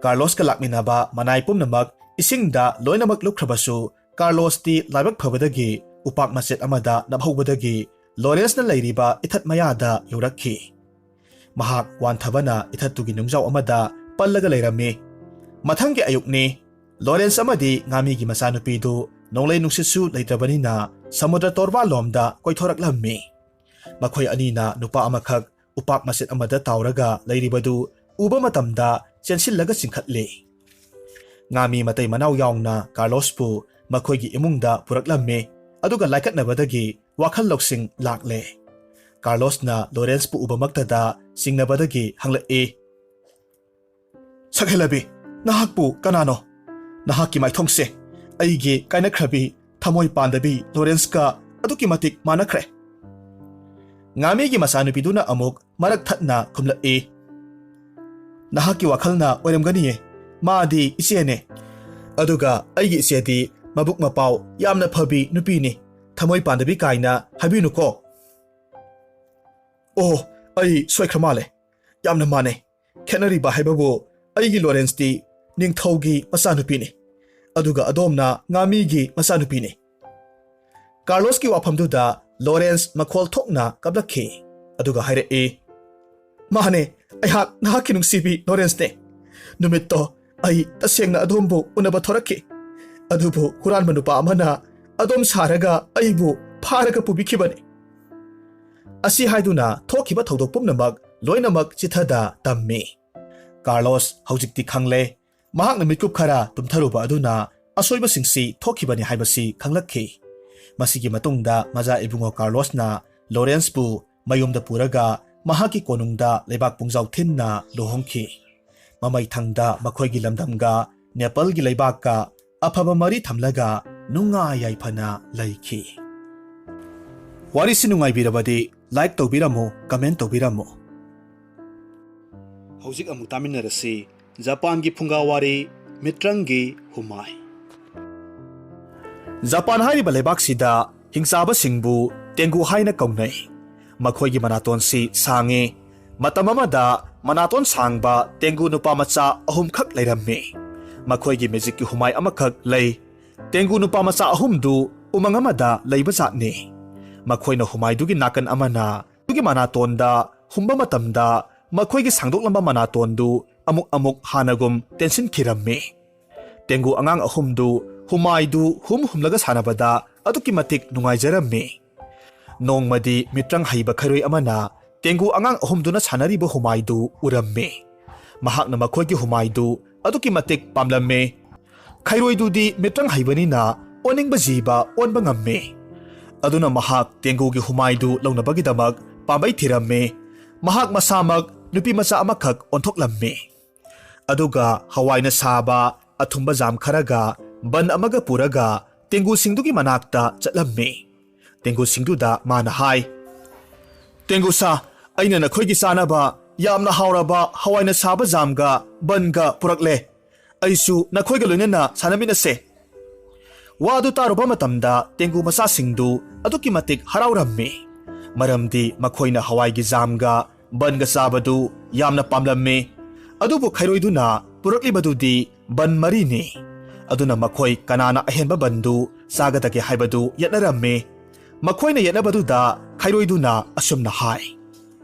ꯀꯥꯔꯂꯣꯁꯀ ꯂꯥꯛꯃꯤꯟꯅꯕ ꯃꯅꯥꯏ ꯄꯨꯝꯅꯃꯛ ꯏꯁꯤꯡꯗ ꯂꯣꯏꯅꯃꯛ ꯂꯨꯞꯈ꯭ꯔꯕꯁꯨ, ꯀꯥꯔꯂꯣꯁꯇꯤ ꯂꯥꯏꯕꯛ ꯐꯕꯗꯒꯤ ꯎꯄꯥꯛ ꯃꯆꯦꯠ ꯑꯃꯗ ꯅꯞꯍꯧꯕꯗꯒꯤ ꯂꯣꯔꯦꯟꯁꯅ ꯂꯩꯔꯤꯕ ꯏꯊꯠ ꯃꯌꯥꯗ ꯌꯧꯔꯛꯈꯤ꯫ ꯃꯍꯥꯛ ꯋꯥꯟꯊꯕꯅ ꯏꯊꯠꯇꯨꯒꯤ ꯅꯨꯡꯖꯥꯎ ꯑꯃꯗ ꯄꯜꯂꯒ ꯂꯩꯔꯝꯃꯤ꯫ ꯃꯊꯪꯒꯤ ꯑꯌꯨꯛꯅꯤ꯫ ꯂꯣꯔꯦꯟꯁ ꯑꯃꯗꯤ ꯉꯥꯃꯤꯒꯤ ꯃꯆꯥꯅꯨꯄꯤꯗꯨ ꯅꯣꯡꯂꯩ ꯅꯨꯡꯁꯤꯠꯁꯨ ꯂꯩꯇ꯭ꯔꯕꯅꯤꯅ ꯁꯃꯨꯗ꯭ꯔ ꯇꯣꯔꯕꯥꯟꯂꯣꯝꯗ ꯀꯣꯏꯊꯣꯔꯛꯂꯝꯃꯤ꯫ ꯃꯈꯣꯏ ꯑꯅꯤꯅ ꯅꯨꯄꯥ ꯑꯃꯈꯛ ꯎꯄꯥꯛ ꯃꯆꯦꯠ ꯑꯃꯗ ꯇꯥꯎꯔꯒ ꯂꯩꯔꯤꯕꯗꯨ ꯎꯕ ꯃꯇꯝꯗ ꯆꯦꯟꯁꯤꯜꯂꯒ ꯆꯤꯡꯈꯠꯂꯤ꯫ ꯉꯥꯃꯤ ꯃꯇꯩ ꯃꯅꯥꯎ ꯌꯥꯎꯅ ꯀꯥꯔꯂꯣꯁꯄꯨ ꯃꯈꯣꯏꯒꯤ ꯏꯃꯨꯡꯗ ꯄꯨꯔꯛꯂꯝꯃꯤ, ꯑꯗꯨꯒ ꯂꯥꯏꯀꯠꯅꯕꯗꯒꯤ ꯋꯥꯈꯜ ꯂꯧꯁꯤꯡ ꯂꯥꯛꯂꯦ꯫ ꯀꯥꯔꯂꯣꯁꯅ ꯂꯣꯔꯦꯟꯁꯄꯨ ꯎꯕꯃꯛꯇꯗ ꯆꯤꯡꯅꯕꯗꯒꯤ ꯍꯪꯂꯛꯏ, "ꯁꯛꯍꯦꯜꯂꯕꯤ, ꯅꯍꯥꯛꯄꯨ ꯀꯅꯥꯅꯣ? ꯅꯍꯥꯛꯀꯤ ꯃꯥꯏꯊꯣꯡꯁꯦ ꯑꯩꯒꯤ ꯀꯥꯏꯅꯈ꯭ꯔꯕꯤ ꯊꯃꯣꯏ ꯄꯥꯟꯗꯕꯤ ꯂꯣꯔꯦꯟꯁꯀ ꯑꯗꯨꯛꯀꯤ ꯃꯇꯤꯛ ꯃꯥꯟꯅꯈ꯭ꯔꯦ꯫ ꯉꯥꯃꯤꯒꯤ ꯃꯆꯥꯅꯨꯄꯤꯗꯨꯅ ꯑꯃꯨꯛ ꯃꯔꯛ ꯊꯠꯅ ꯈꯨꯝꯂꯛꯏ, "ꯅꯍꯥꯛꯀꯤ ꯋꯥꯈꯜꯅ ꯑꯣꯏꯔꯝꯒꯅꯤꯌꯦ꯫ ꯃꯥꯗꯤ ꯏꯆꯦꯅꯦ꯫ ꯑꯗꯨꯒ ꯑꯩꯒꯤ ꯏꯆꯦꯗꯤ ꯃꯕꯨꯛ ꯃꯄꯥꯎ ꯌꯥꯝꯅ ꯐꯕꯤ ꯅꯨꯄꯤꯅꯤ꯫ ꯊꯃꯣꯏ ꯄꯥꯟꯗꯕꯤ ꯀꯥꯏꯅ ꯍꯥꯏꯕꯤꯅꯨꯀꯣ꯫" "ꯑꯣ, ꯑꯩ ꯁꯣꯏꯈ꯭ꯔ ꯃꯥꯜꯂꯦ꯫ ꯌꯥꯝꯅ ꯃꯥꯟꯅꯩ꯫ ꯈꯦꯠꯅꯔꯤꯕ ꯍꯥꯏꯕꯕꯨ ꯑꯩꯒꯤ ꯂꯣꯔꯦꯟꯁꯇꯤ ꯅꯤꯡꯊꯧꯒꯤ ꯃꯆꯥꯅꯨꯄꯤꯅꯤ, ꯑꯗꯨꯒ ꯑꯗꯣꯝꯅ ꯉꯥꯃꯤꯒꯤ ꯃꯆꯥꯅꯨꯄꯤꯅꯤ꯫" ꯀꯥꯔꯂꯣꯁꯀꯤ ꯋꯥꯐꯝꯗꯨꯗ ꯂꯣꯔꯦꯟꯁ ꯃꯈꯣꯜ ꯊꯣꯛꯅ ꯀꯞꯂꯛꯈꯤ꯫ ꯑꯗꯨꯒ ꯍꯥꯏꯔꯛꯏ, "ꯃꯥꯅꯦ, ꯑꯩꯍꯥꯛ ꯅꯍꯥꯛꯀꯤ ꯅꯨꯡꯁꯤꯕꯤ ꯂꯣꯔꯦꯟꯁꯅꯦ꯫ ꯅꯨꯃꯤꯠꯇꯣ ꯑꯩ ꯇꯁꯦꯡꯅ ꯑꯗꯣꯝꯕꯨ ꯎꯅꯕ ꯊꯣꯔꯛꯈꯤ, ꯑꯗꯨꯕꯨ ꯍꯨꯔꯥꯟꯕ ꯅꯨꯄꯥ ꯑꯃꯅ ꯑꯗꯣꯝ ꯁꯥꯔꯒ ꯑꯩꯕꯨ ꯐꯥꯔꯒ ꯄꯨꯕꯤꯈꯤꯕꯅꯤ꯫" ꯑꯁꯤ ꯍꯥꯏꯗꯨꯅ ꯊꯣꯛꯈꯤꯕ ꯊꯧꯗꯣꯛ ꯄꯨꯝꯅꯃꯛ ꯂꯣꯏꯅꯃꯛ ꯆꯤꯊꯗ ꯇꯝꯃꯤ꯫ ꯀꯥꯔꯂꯣꯁ ꯍꯧꯖꯤꯛꯇꯤ ꯈꯪꯂꯦ꯫ ꯃꯍꯥꯛꯅ ꯃꯤꯠꯀꯨꯞ ꯈꯔ ꯇꯨꯝꯊꯔꯨꯕ ꯑꯗꯨꯅ ꯑꯁꯣꯏꯕꯁꯤꯡꯁꯤ ꯊꯣꯛꯈꯤꯕꯅꯤ ꯍꯥꯏꯕꯁꯤ ꯈꯪꯂꯛꯈꯤ꯫ ꯃꯁꯤꯒꯤ ꯃꯇꯨꯡꯗ ꯃꯆꯥ ꯏꯕꯨꯡꯉꯣ ꯀꯥꯔꯂꯣꯁꯅ ꯂꯣꯔꯦꯟꯁꯄꯨ ꯃꯌꯨꯝꯗ ꯄꯨꯔꯒ ꯃꯍꯥꯛꯀꯤ ꯀꯣꯅꯨꯡꯗ ꯂꯩꯕꯥꯛ ꯄꯨꯡꯖꯥꯎ ꯊꯤꯟꯅ ꯂꯨꯍꯣꯡꯈꯤ꯫ ꯃꯃꯩꯊꯪꯗ ꯃꯈꯣꯏꯒꯤ ꯂꯝꯗꯝꯒ ꯅꯦꯄꯥꯜꯒꯤ ꯂꯩꯕꯥꯛꯀ ꯑꯐꯕ ꯃꯔꯤ ꯊꯝꯂꯒ ꯅꯨꯡꯉꯥꯏ ꯌꯥꯏꯐꯅ ꯂꯩꯈꯤ꯫ ꯋꯥꯔꯤꯁꯤ ꯅꯨꯡꯉꯥꯏꯕꯤꯔꯕꯗꯤ like ꯇꯧꯕꯤꯔꯝꯃꯨ, comment ꯇꯧꯕꯤꯔꯝꯃꯨ꯫ ꯍꯧꯖꯤꯛ ꯑꯃꯨꯛ ꯇꯥꯃꯤꯟꯅꯔꯁꯤ ꯖꯄꯥꯟꯒꯤ ꯐꯨꯡꯒꯥ ꯋꯥꯔꯤ ꯃꯤꯇ꯭ꯔꯪꯒꯤ ꯍꯨꯃꯥꯏ꯫ ꯖꯄꯥꯟ ꯍꯥꯏꯔꯤꯕ ꯂꯩꯕꯥꯛꯁꯤꯗ ꯍꯤꯡꯆꯥꯕꯁꯤꯡꯕꯨ ꯇꯦꯡꯒꯨ ꯍꯥꯏꯅ ꯀꯧꯅꯩ꯫ ꯃꯈꯣꯏꯒꯤ ꯃꯅꯥꯇꯣꯟꯁꯤ ꯁꯥꯡꯉꯤ꯫ ꯃꯇꯝ ꯑꯃꯗ ꯃꯅꯥꯇꯣꯟ ꯁꯥꯡꯕ ꯇꯦꯡꯒꯨ ꯅꯨꯄꯥ ꯃꯆꯥ ꯑꯍꯨꯝꯈꯛ ꯂꯩꯔꯝꯃꯤ꯫ ꯃꯈꯣꯏꯒꯤ ꯃꯦꯖꯤꯛꯀꯤ ꯍꯨꯃꯥꯏ ꯑꯃꯈꯛ ꯂꯩ꯫ ꯇꯦꯡꯒꯨ ꯅꯨꯄꯥ ꯃꯆꯥ ꯑꯍꯨꯝꯗꯨ ꯎꯃꯪ ꯑꯃꯗ ꯂꯩꯕ ꯖꯥꯠꯅꯤ꯫ ꯃꯈꯣꯏꯅ ꯍꯨꯃꯥꯏꯗꯨꯒꯤ ꯅꯥꯀꯟ ꯑꯃꯅ ꯑꯗꯨꯒꯤ ꯃꯅꯥꯇꯣꯟꯗ ꯍꯨꯝꯕ ꯃꯇꯝꯗ ꯃꯈꯣꯏꯒꯤ ꯁꯥꯡꯗꯣꯛꯂꯝꯕ ꯃꯅꯥꯇꯣꯟꯗꯨ ꯑꯃꯨꯛ ꯑꯃꯨꯛ ꯍꯥꯟꯅꯒꯨꯝ ꯇꯦꯟꯁꯤꯟꯈꯤꯔꯝꯃꯤ꯫ ꯇꯦꯡꯒꯨ ꯑꯉꯥꯡ ꯑꯍꯨꯝꯗꯨ ꯍꯨꯃꯥꯏꯗꯨ ꯍꯨꯝ ꯍꯨꯝꯂꯒ ꯁꯥꯟꯅꯕꯗ ꯑꯗꯨꯛꯀꯤ ꯃꯇꯤꯛ ꯅꯨꯡꯉꯥꯏꯖꯔꯝꯃꯤ꯫ ꯅꯣꯡꯃꯗꯤ ꯃꯤꯇ꯭ꯔꯪ ꯍꯩꯕ ꯈꯩꯔꯣꯏ ꯑꯃꯅ ꯇꯦꯡꯒꯨ ꯑꯉꯥꯡ ꯑꯍꯨꯝꯗꯨꯅ ꯁꯥꯟꯅꯔꯤꯕ ꯍꯨꯃꯥꯏꯗꯨ ꯎꯔꯝꯃꯤ꯫ ꯃꯍꯥꯛꯅ ꯃꯈꯣꯏꯒꯤ ꯍꯨꯃꯥꯏꯗꯨ ꯑꯗꯨꯛꯀꯤ ꯃꯇꯤꯛ ꯄꯥꯝꯂꯝꯃꯤ꯫ ꯈꯩꯔꯣꯏꯗꯨꯗꯤ ꯃꯤꯇ꯭ꯔꯪ ꯍꯩꯕꯅꯤꯅ ꯑꯣꯟꯅꯤꯡꯕ ꯖꯤꯕ ꯑꯣꯟꯕ ꯉꯝꯃꯤ꯫ ꯑꯗꯨꯅ ꯃꯍꯥꯛ ꯇꯦꯡꯒꯨꯒꯤ ꯍꯨꯃꯥꯏꯗꯨ ꯂꯧꯅꯕꯒꯤꯗꯃꯛ ꯄꯥꯝꯕꯩ ꯊꯤꯔꯝꯃꯤ꯫ ꯃꯍꯥꯛ ꯃꯁꯥꯃꯛ ꯅꯨꯄꯤ ꯃꯆꯥ ꯑꯃꯈꯛ ꯑꯣꯟꯊꯣꯛꯂꯝꯃꯤ꯫ ꯑꯗꯨꯒ ꯍꯋꯥꯏꯅ ꯁꯥꯕ ꯑꯊꯨꯝꯕ ꯖꯥꯝ ꯈꯔꯒ ꯕꯟ ꯑꯃꯒ ꯄꯨꯔꯒ ꯇꯦꯡꯒꯨꯁꯤꯡꯗꯨꯒꯤ ꯃꯅꯥꯛꯇ ꯆꯠꯂꯝꯃꯤ꯫ ꯇꯦꯡꯒꯨꯁꯤꯡꯗꯨꯗ ꯃꯥꯅ ꯍꯥꯏ, "ꯇꯦꯡꯒꯨꯁꯥ, ꯑꯩꯅ ꯅꯈꯣꯏꯒꯤ ꯆꯥꯅꯕ ꯌꯥꯝꯅ ꯍꯥꯎꯔꯕ ꯍꯋꯥꯏꯅ ꯁꯥꯕ ꯖꯥꯝꯒ ꯕꯟꯒ ꯄꯨꯔꯛꯂꯦ꯫ ꯑꯩꯁꯨ ꯅꯈꯣꯏꯒ ꯂꯣꯏꯅꯅ ꯁꯥꯟꯅꯃꯤꯟꯅꯁꯦ꯫" ꯋꯥꯗꯨ ꯇꯥꯔꯨꯕ ꯃꯇꯝꯗ ꯇꯦꯡꯒꯨ ꯃꯆꯥꯁꯤꯡꯗꯨ ꯑꯗꯨꯛꯀꯤ ꯃꯇꯤꯛ ꯍꯔꯥꯎꯔꯝꯃꯤ, ꯃꯔꯝꯗꯤ ꯃꯈꯣꯏꯅ ꯍꯋꯥꯏꯒꯤ ꯖꯥꯝꯒ ꯕꯟꯒ ꯆꯥꯕꯗꯨ ꯌꯥꯝꯅ ꯄꯥꯝꯂꯝꯃꯤ꯫ ꯑꯗꯨꯕꯨ ꯈꯩꯔꯣꯏꯗꯨꯅ ꯄꯨꯔꯛꯂꯤꯕꯗꯨꯗꯤ ꯕꯟ ꯃꯔꯤꯅꯤ꯫ ꯑꯗꯨꯅ ꯃꯈꯣꯏ ꯀꯅꯥꯅ ꯑꯍꯦꯟꯕ ꯕꯟꯗꯨ ꯆꯥꯒꯗꯒꯦ ꯍꯥꯏꯕꯗꯨ ꯌꯦꯠꯅꯔꯝꯃꯤ꯫ ꯃꯈꯣꯏꯅ ꯌꯦꯠꯅꯕꯗꯨꯗ ꯈꯩꯔꯣꯏꯗꯨꯅ ꯑꯁꯨꯝꯅ ꯍꯥꯏ,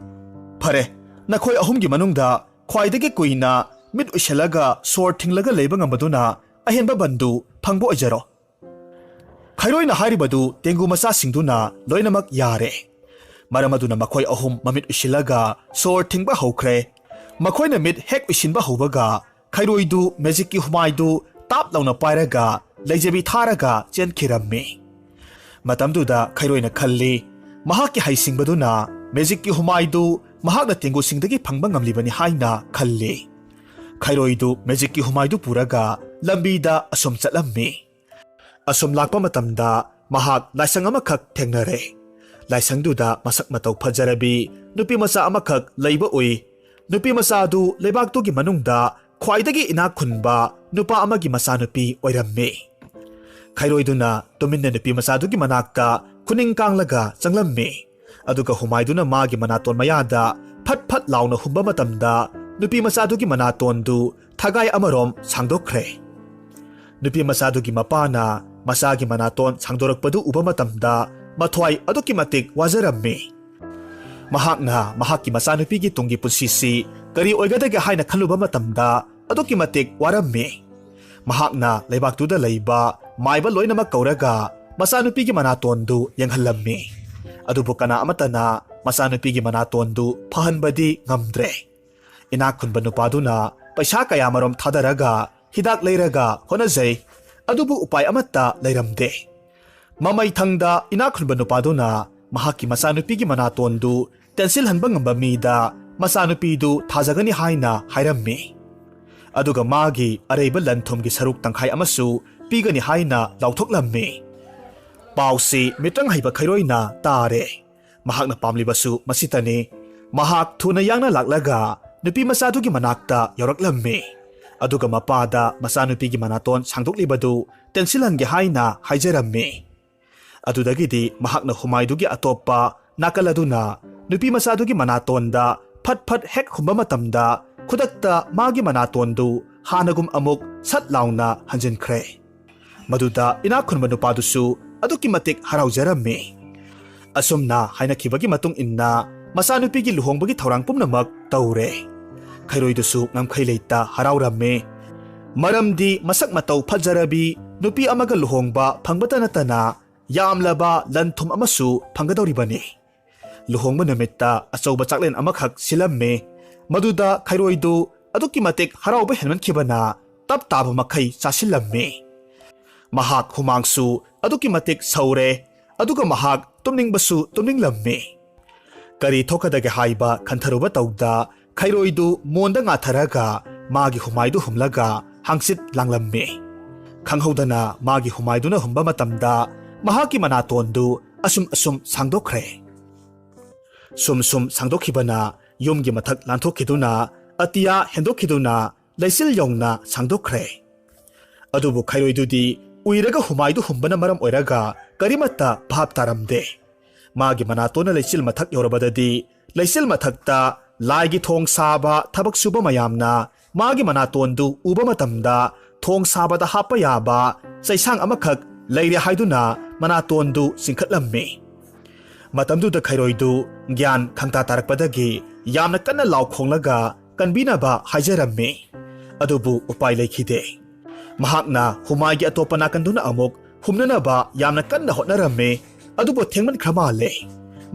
"ꯐꯔꯦ, ꯅꯈꯣꯏ ꯑꯍꯨꯝꯒꯤ ꯃꯅꯨꯡꯗ ꯈ꯭ꯋꯥꯏꯗꯒꯤ ꯀꯨꯏꯅ ꯃꯤꯠ ꯎꯏꯁꯤꯜꯂꯒ ꯁꯣꯔ ꯊꯤꯡꯂꯒ ꯂꯩꯕ ꯉꯝꯕꯗꯨꯅ ꯑꯍꯦꯟꯕ ꯕꯟꯗꯨ ꯐꯪꯕ ꯑꯣꯏꯖꯔꯣ꯫" ꯈꯩꯔꯣꯏꯅ ꯍꯥꯏꯔꯤꯕꯗꯨ ꯇꯦꯡꯒꯨ ꯃꯆꯥꯁꯤꯡꯗꯨꯅ ꯂꯣꯏꯅꯃꯛ ꯌꯥꯔꯦ꯫ ꯃꯔꯝ ꯑꯗꯨꯅ ꯃꯈꯣꯏ ꯑꯍꯨꯝ ꯃꯃꯤꯠ ꯎꯏꯁꯤꯜꯂꯒ ꯁꯣꯔ ꯊꯤꯡꯕ ꯍꯧꯈ꯭ꯔꯦ꯫ ꯃꯈꯣꯏꯅ ꯃꯤꯠ ꯍꯦꯛ ꯎꯏꯁꯤꯟꯕ ꯍꯧꯕꯒ ꯈꯩꯔꯣꯏꯗꯨ ꯃꯦꯖꯤꯛꯀꯤ ꯍꯨꯃꯥꯏꯗꯨ ꯇꯥꯞ ꯂꯥꯎꯅ ꯄꯥꯏꯔꯒ ꯂꯩꯖꯕꯤ ꯊꯥꯔꯒ ꯆꯦꯟꯈꯤꯔꯝꯃꯤ꯫ ꯃꯇꯝꯗꯨꯗ ꯈꯩꯔꯣꯏꯅ ꯈꯜꯂꯤ, ꯃꯍꯥꯛꯀꯤ ꯍꯩꯁꯤꯡꯕꯗꯨꯅ ꯃꯦꯖꯤꯛꯀꯤ ꯍꯨꯃꯥꯏꯗꯨ ꯃꯍꯥꯛꯅ ꯇꯦꯡꯒꯨꯁꯤꯡꯗꯒꯤ ꯐꯪꯕ ꯉꯝꯂꯤꯕꯅꯤ ꯍꯥꯏꯅ ꯈꯜꯂꯤ꯫ ꯈꯩꯔꯣꯏꯗꯨ ꯃꯦꯖꯤꯛꯀꯤ ꯍꯨꯃꯥꯏꯗꯨ ꯄꯨꯔꯒ ꯂꯝꯕꯤꯗ ꯑꯁꯨꯝ ꯆꯠꯂꯝꯃꯤ꯫ ꯑꯁꯨꯝ ꯂꯥꯛꯄ ꯃꯇꯝꯗ ꯃꯍꯥꯛ ꯂꯥꯏꯁꯪ ꯑꯃꯈꯛ ꯊꯦꯡꯅꯔꯦ꯫ ꯂꯥꯏꯁꯪꯗꯨꯗ ꯃꯁꯛ ꯃꯇꯧ ꯐꯖꯔꯕꯤ ꯅꯨꯄꯤ ꯃꯆꯥ ꯑꯃꯈꯛ ꯂꯩꯕ ꯎꯏ꯫ ꯅꯨꯄꯤ ꯃꯆꯥ ꯑꯗꯨ ꯂꯩꯕꯥꯛꯇꯨꯒꯤ ꯃꯅꯨꯡꯗ ꯈ꯭ꯋꯥꯏꯗꯒꯤ ꯏꯅꯥꯛ ꯈꯨꯟꯕ ꯅꯨꯄꯥ ꯑꯃꯒꯤ ꯃꯆꯥꯅꯨꯄꯤ ꯑꯣꯏꯔꯝꯃꯤ꯫ ꯈꯩꯔꯣꯏꯗꯨꯅ ꯇꯨꯃꯤꯟꯅ ꯅꯨꯄꯤ ꯃꯆꯥꯗꯨꯒꯤ ꯃꯅꯥꯛꯇ ꯈꯨꯅꯤꯡ ꯀꯥꯡꯂꯒ ꯆꯪꯂꯝꯃꯤ꯫ ꯑꯗꯨꯒ ꯍꯨꯃꯥꯏꯗꯨꯅ ꯃꯥꯒꯤ ꯃꯅꯥꯇꯣꯟ ꯃꯌꯥꯗ ꯐꯠ ꯐꯠ ꯂꯥꯎꯅ ꯍꯨꯝꯕ ꯃꯇꯝꯗ ꯅꯨꯄꯤ ꯃꯆꯥꯗꯨꯒꯤ ꯃꯅꯥꯇꯣꯟꯗꯨ ꯊꯒꯥꯏ ꯑꯃꯔꯣꯝ ꯁꯥꯡꯗꯣꯛꯈ꯭ꯔꯦ꯫ ꯅꯨꯄꯤ ꯃꯆꯥꯗꯨꯒꯤ ꯃꯄꯥꯅ ꯃꯆꯥꯒꯤ ꯃꯅꯥꯇꯣꯟ ꯁꯥꯡꯗꯣꯔꯛꯄꯗꯨ ꯎꯕ ꯃꯇꯝꯗ ꯃꯊ꯭ꯋꯥꯏ ꯑꯗꯨꯛꯀꯤ ꯃꯇꯤꯛ ꯋꯥꯖꯔꯝꯃꯤ꯫ ꯃꯍꯥꯛꯅ ꯃꯍꯥꯛꯀꯤ ꯃꯆꯥꯅꯨꯄꯤꯒꯤ ꯇꯨꯡꯒꯤ ꯄꯨꯟꯁꯤꯁꯤ ꯀꯔꯤ ꯑꯣꯏꯒꯗꯒꯦ ꯍꯥꯏꯅ ꯈꯜꯂꯨꯕ ꯃꯇꯝꯗ ꯑꯗꯨꯛꯀꯤ ꯃꯇꯤꯛ ꯋꯥꯔꯝꯃꯤ꯫ ꯃꯍꯥꯛꯅ ꯂꯩꯕꯥꯛꯇꯨꯗ ꯂꯩꯕ ꯃꯥꯏꯕ ꯂꯣꯏꯅꯃꯛ ꯀꯧꯔꯒ ꯃꯆꯥꯅꯨꯄꯤꯒꯤ ꯃꯅꯥꯇꯣꯟꯗꯨ ꯌꯦꯡꯍꯜꯂꯝꯃꯤ꯫ ꯑꯗꯨꯕꯨ ꯀꯅꯥ ꯑꯃꯠꯇꯅ ꯃꯆꯥꯅꯨꯄꯤꯒꯤ ꯃꯅꯥꯇꯣꯟꯗꯨ ꯐꯍꯟꯕꯗꯤ ꯉꯝꯗ꯭ꯔꯦ꯫ ꯏꯅꯥꯛ ꯈꯨꯟꯕ ꯅꯨꯄꯥꯗꯨꯅ ꯄꯩꯁꯥ ꯀꯌꯥꯃꯔꯨꯝ ꯊꯥꯗꯔꯒ ꯍꯤꯗꯥꯛ ꯂꯩꯔꯒ ꯍꯣꯠꯅꯖꯩ, ꯑꯗꯨꯕꯨ ꯎꯄꯥꯏ ꯑꯃꯠꯇ ꯂꯩꯔꯝꯗꯦ꯫ ꯃꯃꯩ ꯊꯪꯗ ꯏꯅꯥꯛ ꯈꯨꯟꯕ ꯅꯨꯄꯥꯗꯨꯅ ꯃꯍꯥꯛꯀꯤ ꯃꯆꯥꯅꯨꯄꯤꯒꯤ ꯃꯅꯥꯇꯣꯟꯗꯨ ꯇꯦꯟꯁꯤꯜꯍꯟꯕ ꯉꯝꯕ ꯃꯤꯗ ꯃꯆꯥꯅꯨꯄꯤꯗꯨ ꯊꯥꯖꯒꯅꯤ ꯍꯥꯏꯅ ꯍꯥꯏꯔꯝꯃꯤ꯫ ꯑꯗꯨꯒ ꯃꯥꯒꯤ ꯑꯔꯩꯕ ꯂꯟ ꯊꯨꯝꯒꯤ ꯁꯔꯨꯛ ꯇꯪꯈꯥꯏ ꯑꯃꯁꯨ ꯄꯤꯒꯅꯤ ꯍꯥꯏꯅ ꯂꯥꯎꯊꯣꯛꯂꯝꯃꯤ꯫ ꯄꯥꯎꯁꯤ ꯃꯤꯇ꯭ꯔꯪ ꯍꯩꯕ ꯈꯩꯔꯣꯏꯅ ꯇꯥꯔꯦ꯫ ꯃꯍꯥꯛꯅ ꯄꯥꯝꯂꯤꯕꯁꯨ ꯃꯁꯤꯇꯅꯤ꯫ ꯃꯍꯥꯛ ꯊꯨꯅ ꯌꯥꯡꯅ ꯂꯥꯛꯂꯒ ꯅꯨꯄꯤ ꯃꯆꯥꯗꯨꯒꯤ ꯃꯅꯥꯛꯇ ꯌꯧꯔꯛꯂꯝꯃꯤ꯫ ꯑꯗꯨꯒ ꯃꯄꯥꯗ ꯃꯆꯥꯅꯨꯄꯤꯒꯤ ꯃꯅꯥꯇꯣꯟ ꯁꯥꯡꯗꯣꯛꯂꯤꯕꯗꯨ ꯇꯦꯟꯁꯤꯜꯍꯟꯒꯦ ꯍꯥꯏꯅ ꯍꯥꯏꯖꯔꯝꯃꯤ꯫ ꯑꯗꯨꯗꯒꯤꯗꯤ ꯃꯍꯥꯛꯅ ꯍꯨꯃꯥꯏꯗꯨꯒꯤ ꯑꯇꯣꯞꯄ ꯅꯥꯀꯜ ꯑꯗꯨꯅ ꯅꯨꯄꯤ ꯃꯆꯥꯗꯨꯒꯤ ꯃꯅꯥꯇꯣꯟꯗ ꯐꯠ ꯐꯠ ꯍꯦꯛ ꯍꯨꯝꯕ ꯃꯇꯝꯗ, ꯈꯨꯗꯛꯇ ꯃꯥꯒꯤ ꯃꯅꯥꯇꯣꯟꯗꯨ ꯍꯥꯟꯅꯒꯨꯝ ꯑꯃꯨꯛ ꯁꯠ ꯂꯥꯎꯅ ꯍꯟꯖꯤꯟꯈ꯭ꯔꯦ꯫ ꯃꯗꯨꯗ ꯏꯅꯥꯛ ꯈꯨꯟꯕ ꯅꯨꯄꯥꯗꯨꯁꯨ ꯑꯗꯨꯛꯀꯤ ꯃꯇꯤꯛ ꯍꯔꯥꯎꯖꯔꯝꯃꯤ꯫ ꯑꯁꯨꯝꯅ ꯍꯥꯏꯅꯈꯤꯕꯒꯤ ꯃꯇꯨꯡ ꯏꯟꯅ ꯃꯆꯥꯅꯨꯄꯤꯒꯤ ꯂꯨꯍꯣꯡꯕꯒꯤ ꯊꯧꯔꯥꯡ ꯄꯨꯝꯅꯃꯛ ꯇꯧꯔꯦ꯫ ꯈꯩꯔꯣꯏꯗꯨꯁꯨ ꯉꯝꯈꯩ ꯂꯩꯇ ꯍꯔꯥꯎꯔꯝꯃꯤ꯫ ꯃꯔꯝꯗꯤ ꯃꯁꯛ ꯃꯇꯧ ꯐꯖꯔꯕꯤ ꯅꯨꯄꯤ ꯑꯃꯒ ꯂꯨꯍꯣꯡꯕ ꯐꯪꯕꯇ ꯅꯠꯇꯅ ꯌꯥꯝꯂꯕ ꯂꯟ ꯊꯨꯝ ꯑꯃꯁꯨ ꯐꯪꯒꯗꯧꯔꯤꯕꯅꯤ꯫ ꯂꯨꯍꯣꯡꯕ ꯅꯨꯃꯤꯠꯇ ꯑꯆꯧꯕ ꯆꯥꯛꯂꯦꯟ ꯑꯃꯈꯛ ꯁꯤꯜꯂꯝꯃꯤ꯫ ꯃꯗꯨꯗ ꯈꯩꯔꯣꯏꯗꯨ ꯑꯗꯨꯛꯀꯤ ꯃꯇꯤꯛ ꯍꯔꯥꯎꯕ ꯍꯦꯟꯃꯟꯈꯤꯕꯅ ꯇꯞ ꯇꯥꯕ ꯃꯈꯩ ꯆꯥꯁꯤꯜꯂꯝꯃꯤ꯫ ꯃꯍꯥꯛ ꯍꯨꯃꯥꯡꯁꯨ ꯑꯗꯨꯛꯀꯤ ꯃꯇꯤꯛ ꯁꯧꯔꯦ, ꯑꯗꯨꯒ ꯃꯍꯥꯛ ꯇꯨꯝꯅꯤꯡꯕꯁꯨ ꯇꯨꯝꯅꯤꯡꯂꯝꯃꯤ꯫ ꯀꯔꯤ ꯊꯣꯛꯀꯗꯒꯦ ꯍꯥꯏꯕ ꯈꯟꯊꯔꯨꯕ ꯇꯧꯗ, ꯈꯩꯔꯣꯏꯗꯨ ꯃꯣꯟꯗ ꯉꯥꯊꯔꯒ ꯃꯥꯒꯤ ꯍꯨꯃꯥꯏꯗꯨ ꯍꯨꯝꯂꯒ ꯍꯥꯡꯆꯤꯠ ꯂꯥꯡꯂꯝꯃꯤ꯫ ꯈꯪꯍꯧꯗꯅ ꯃꯥꯒꯤ ꯍꯨꯃꯥꯏꯗꯨꯅ ꯍꯨꯝꯕ ꯃꯇꯝꯗ ꯃꯍꯥꯛꯀꯤ ꯃꯅꯥꯇꯣꯟꯗꯨ ꯑꯁꯨꯝ ꯑꯁꯨꯝ ꯁꯥꯡꯗꯣꯛꯈ꯭ꯔꯦ꯫ ꯁꯨꯝ ꯁꯨꯝ ꯁꯥꯡꯗꯣꯛꯈꯤꯕꯅ ꯌꯨꯝꯒꯤ ꯃꯊꯛ ꯂꯥꯟꯊꯣꯛꯈꯤꯗꯨꯅ, ꯑꯇꯤꯌꯥ ꯍꯦꯟꯗꯣꯛꯈꯤꯗꯨꯅ, ꯂꯩꯆꯤꯜ ꯌꯧꯅ ꯁꯥꯡꯗꯣꯛꯈ꯭ꯔꯦ꯫ ꯑꯗꯨꯕꯨ ꯈꯩꯔꯣꯏꯗꯨꯗꯤ ꯎꯏꯔꯒ ꯍꯨꯃꯥꯏꯗꯨ ꯍꯨꯝꯕꯅ ꯃꯔꯝ ꯑꯣꯏꯔꯒ ꯀꯔꯤꯃꯠꯇ ꯚꯥꯞ ꯇꯥꯔꯝꯗꯦ꯫ ꯃꯥꯒꯤ ꯃꯅꯥꯇꯣꯟꯅ ꯂꯩꯆꯤꯜ ꯃꯊꯛ ꯌꯧꯔꯕꯗꯗꯤ, ꯂꯩꯆꯤꯜ ꯃꯊꯛꯇ ꯂꯥꯏꯒꯤ ꯊꯣꯡ ꯁꯥꯕ ꯊꯕꯛ ꯁꯨꯕ ꯃꯌꯥꯝꯅ ꯃꯥꯒꯤ ꯃꯅꯥꯇꯣꯟꯗꯨ ꯎꯕ ꯃꯇꯝꯗ, ꯊꯣꯡ ꯁꯥꯕꯗ ꯍꯥꯞꯄ ꯌꯥꯕ ꯆꯩꯁꯥꯡ ꯑꯃꯈꯛ ꯂꯩꯔꯦ ꯍꯥꯏꯗꯨꯅ ꯃꯅꯥꯇꯣꯟꯗꯨ ꯆꯤꯡꯈꯠꯂꯝꯃꯤ꯫ ꯃꯇꯝꯗꯨꯗ ꯈꯩꯔꯣꯏꯗꯨ ꯒ꯭ꯌꯥꯟ ꯈꯪꯇꯥ ꯇꯥꯔꯛꯄꯗꯒꯤ ꯌꯥꯝꯅ ꯀꯟꯅ ꯂꯥꯎ ꯈꯣꯡꯂꯒ ꯀꯟꯕꯤꯅꯕ ꯍꯥꯏꯖꯔꯝꯃꯤ꯫ ꯑꯗꯨꯕꯨ ꯎꯄꯥꯏ ꯂꯩꯈꯤꯗꯦ꯫ ꯃꯍꯥꯛꯅ ꯍꯨꯃꯥꯏꯒꯤ ꯑꯇꯣꯞꯄ ꯅꯥꯀꯟꯗꯨꯅ ꯑꯃꯨꯛ ꯍꯨꯝꯅꯅꯕ ꯌꯥꯝꯅ ꯀꯟꯅ ꯍꯣꯠꯅꯔꯝꯃꯤ꯫ ꯑꯗꯨꯕꯨ ꯊꯦꯡꯃꯟꯈ꯭ꯔ ꯃꯥꯜꯂꯦ꯫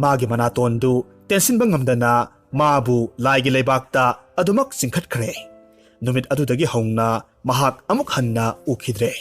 ꯃꯥꯒꯤ ꯃꯅꯥꯇꯣꯟꯗꯨ ꯇꯦꯟꯁꯤꯟꯕ ꯉꯝꯗꯅ ꯃꯥꯕꯨ ꯂꯥꯏꯒꯤ ꯂꯩꯕꯥꯛꯇ ꯑꯗꯨꯃꯛ ꯆꯤꯡꯈꯠꯈ꯭ꯔꯦ꯫ ꯅꯨꯃꯤꯠ ꯑꯗꯨꯗꯒꯤ ꯍꯧꯅ ꯃꯍꯥꯛ ꯑꯃꯨꯛ ꯍꯟꯅ ꯎꯈꯤꯗ꯭ꯔꯦ꯫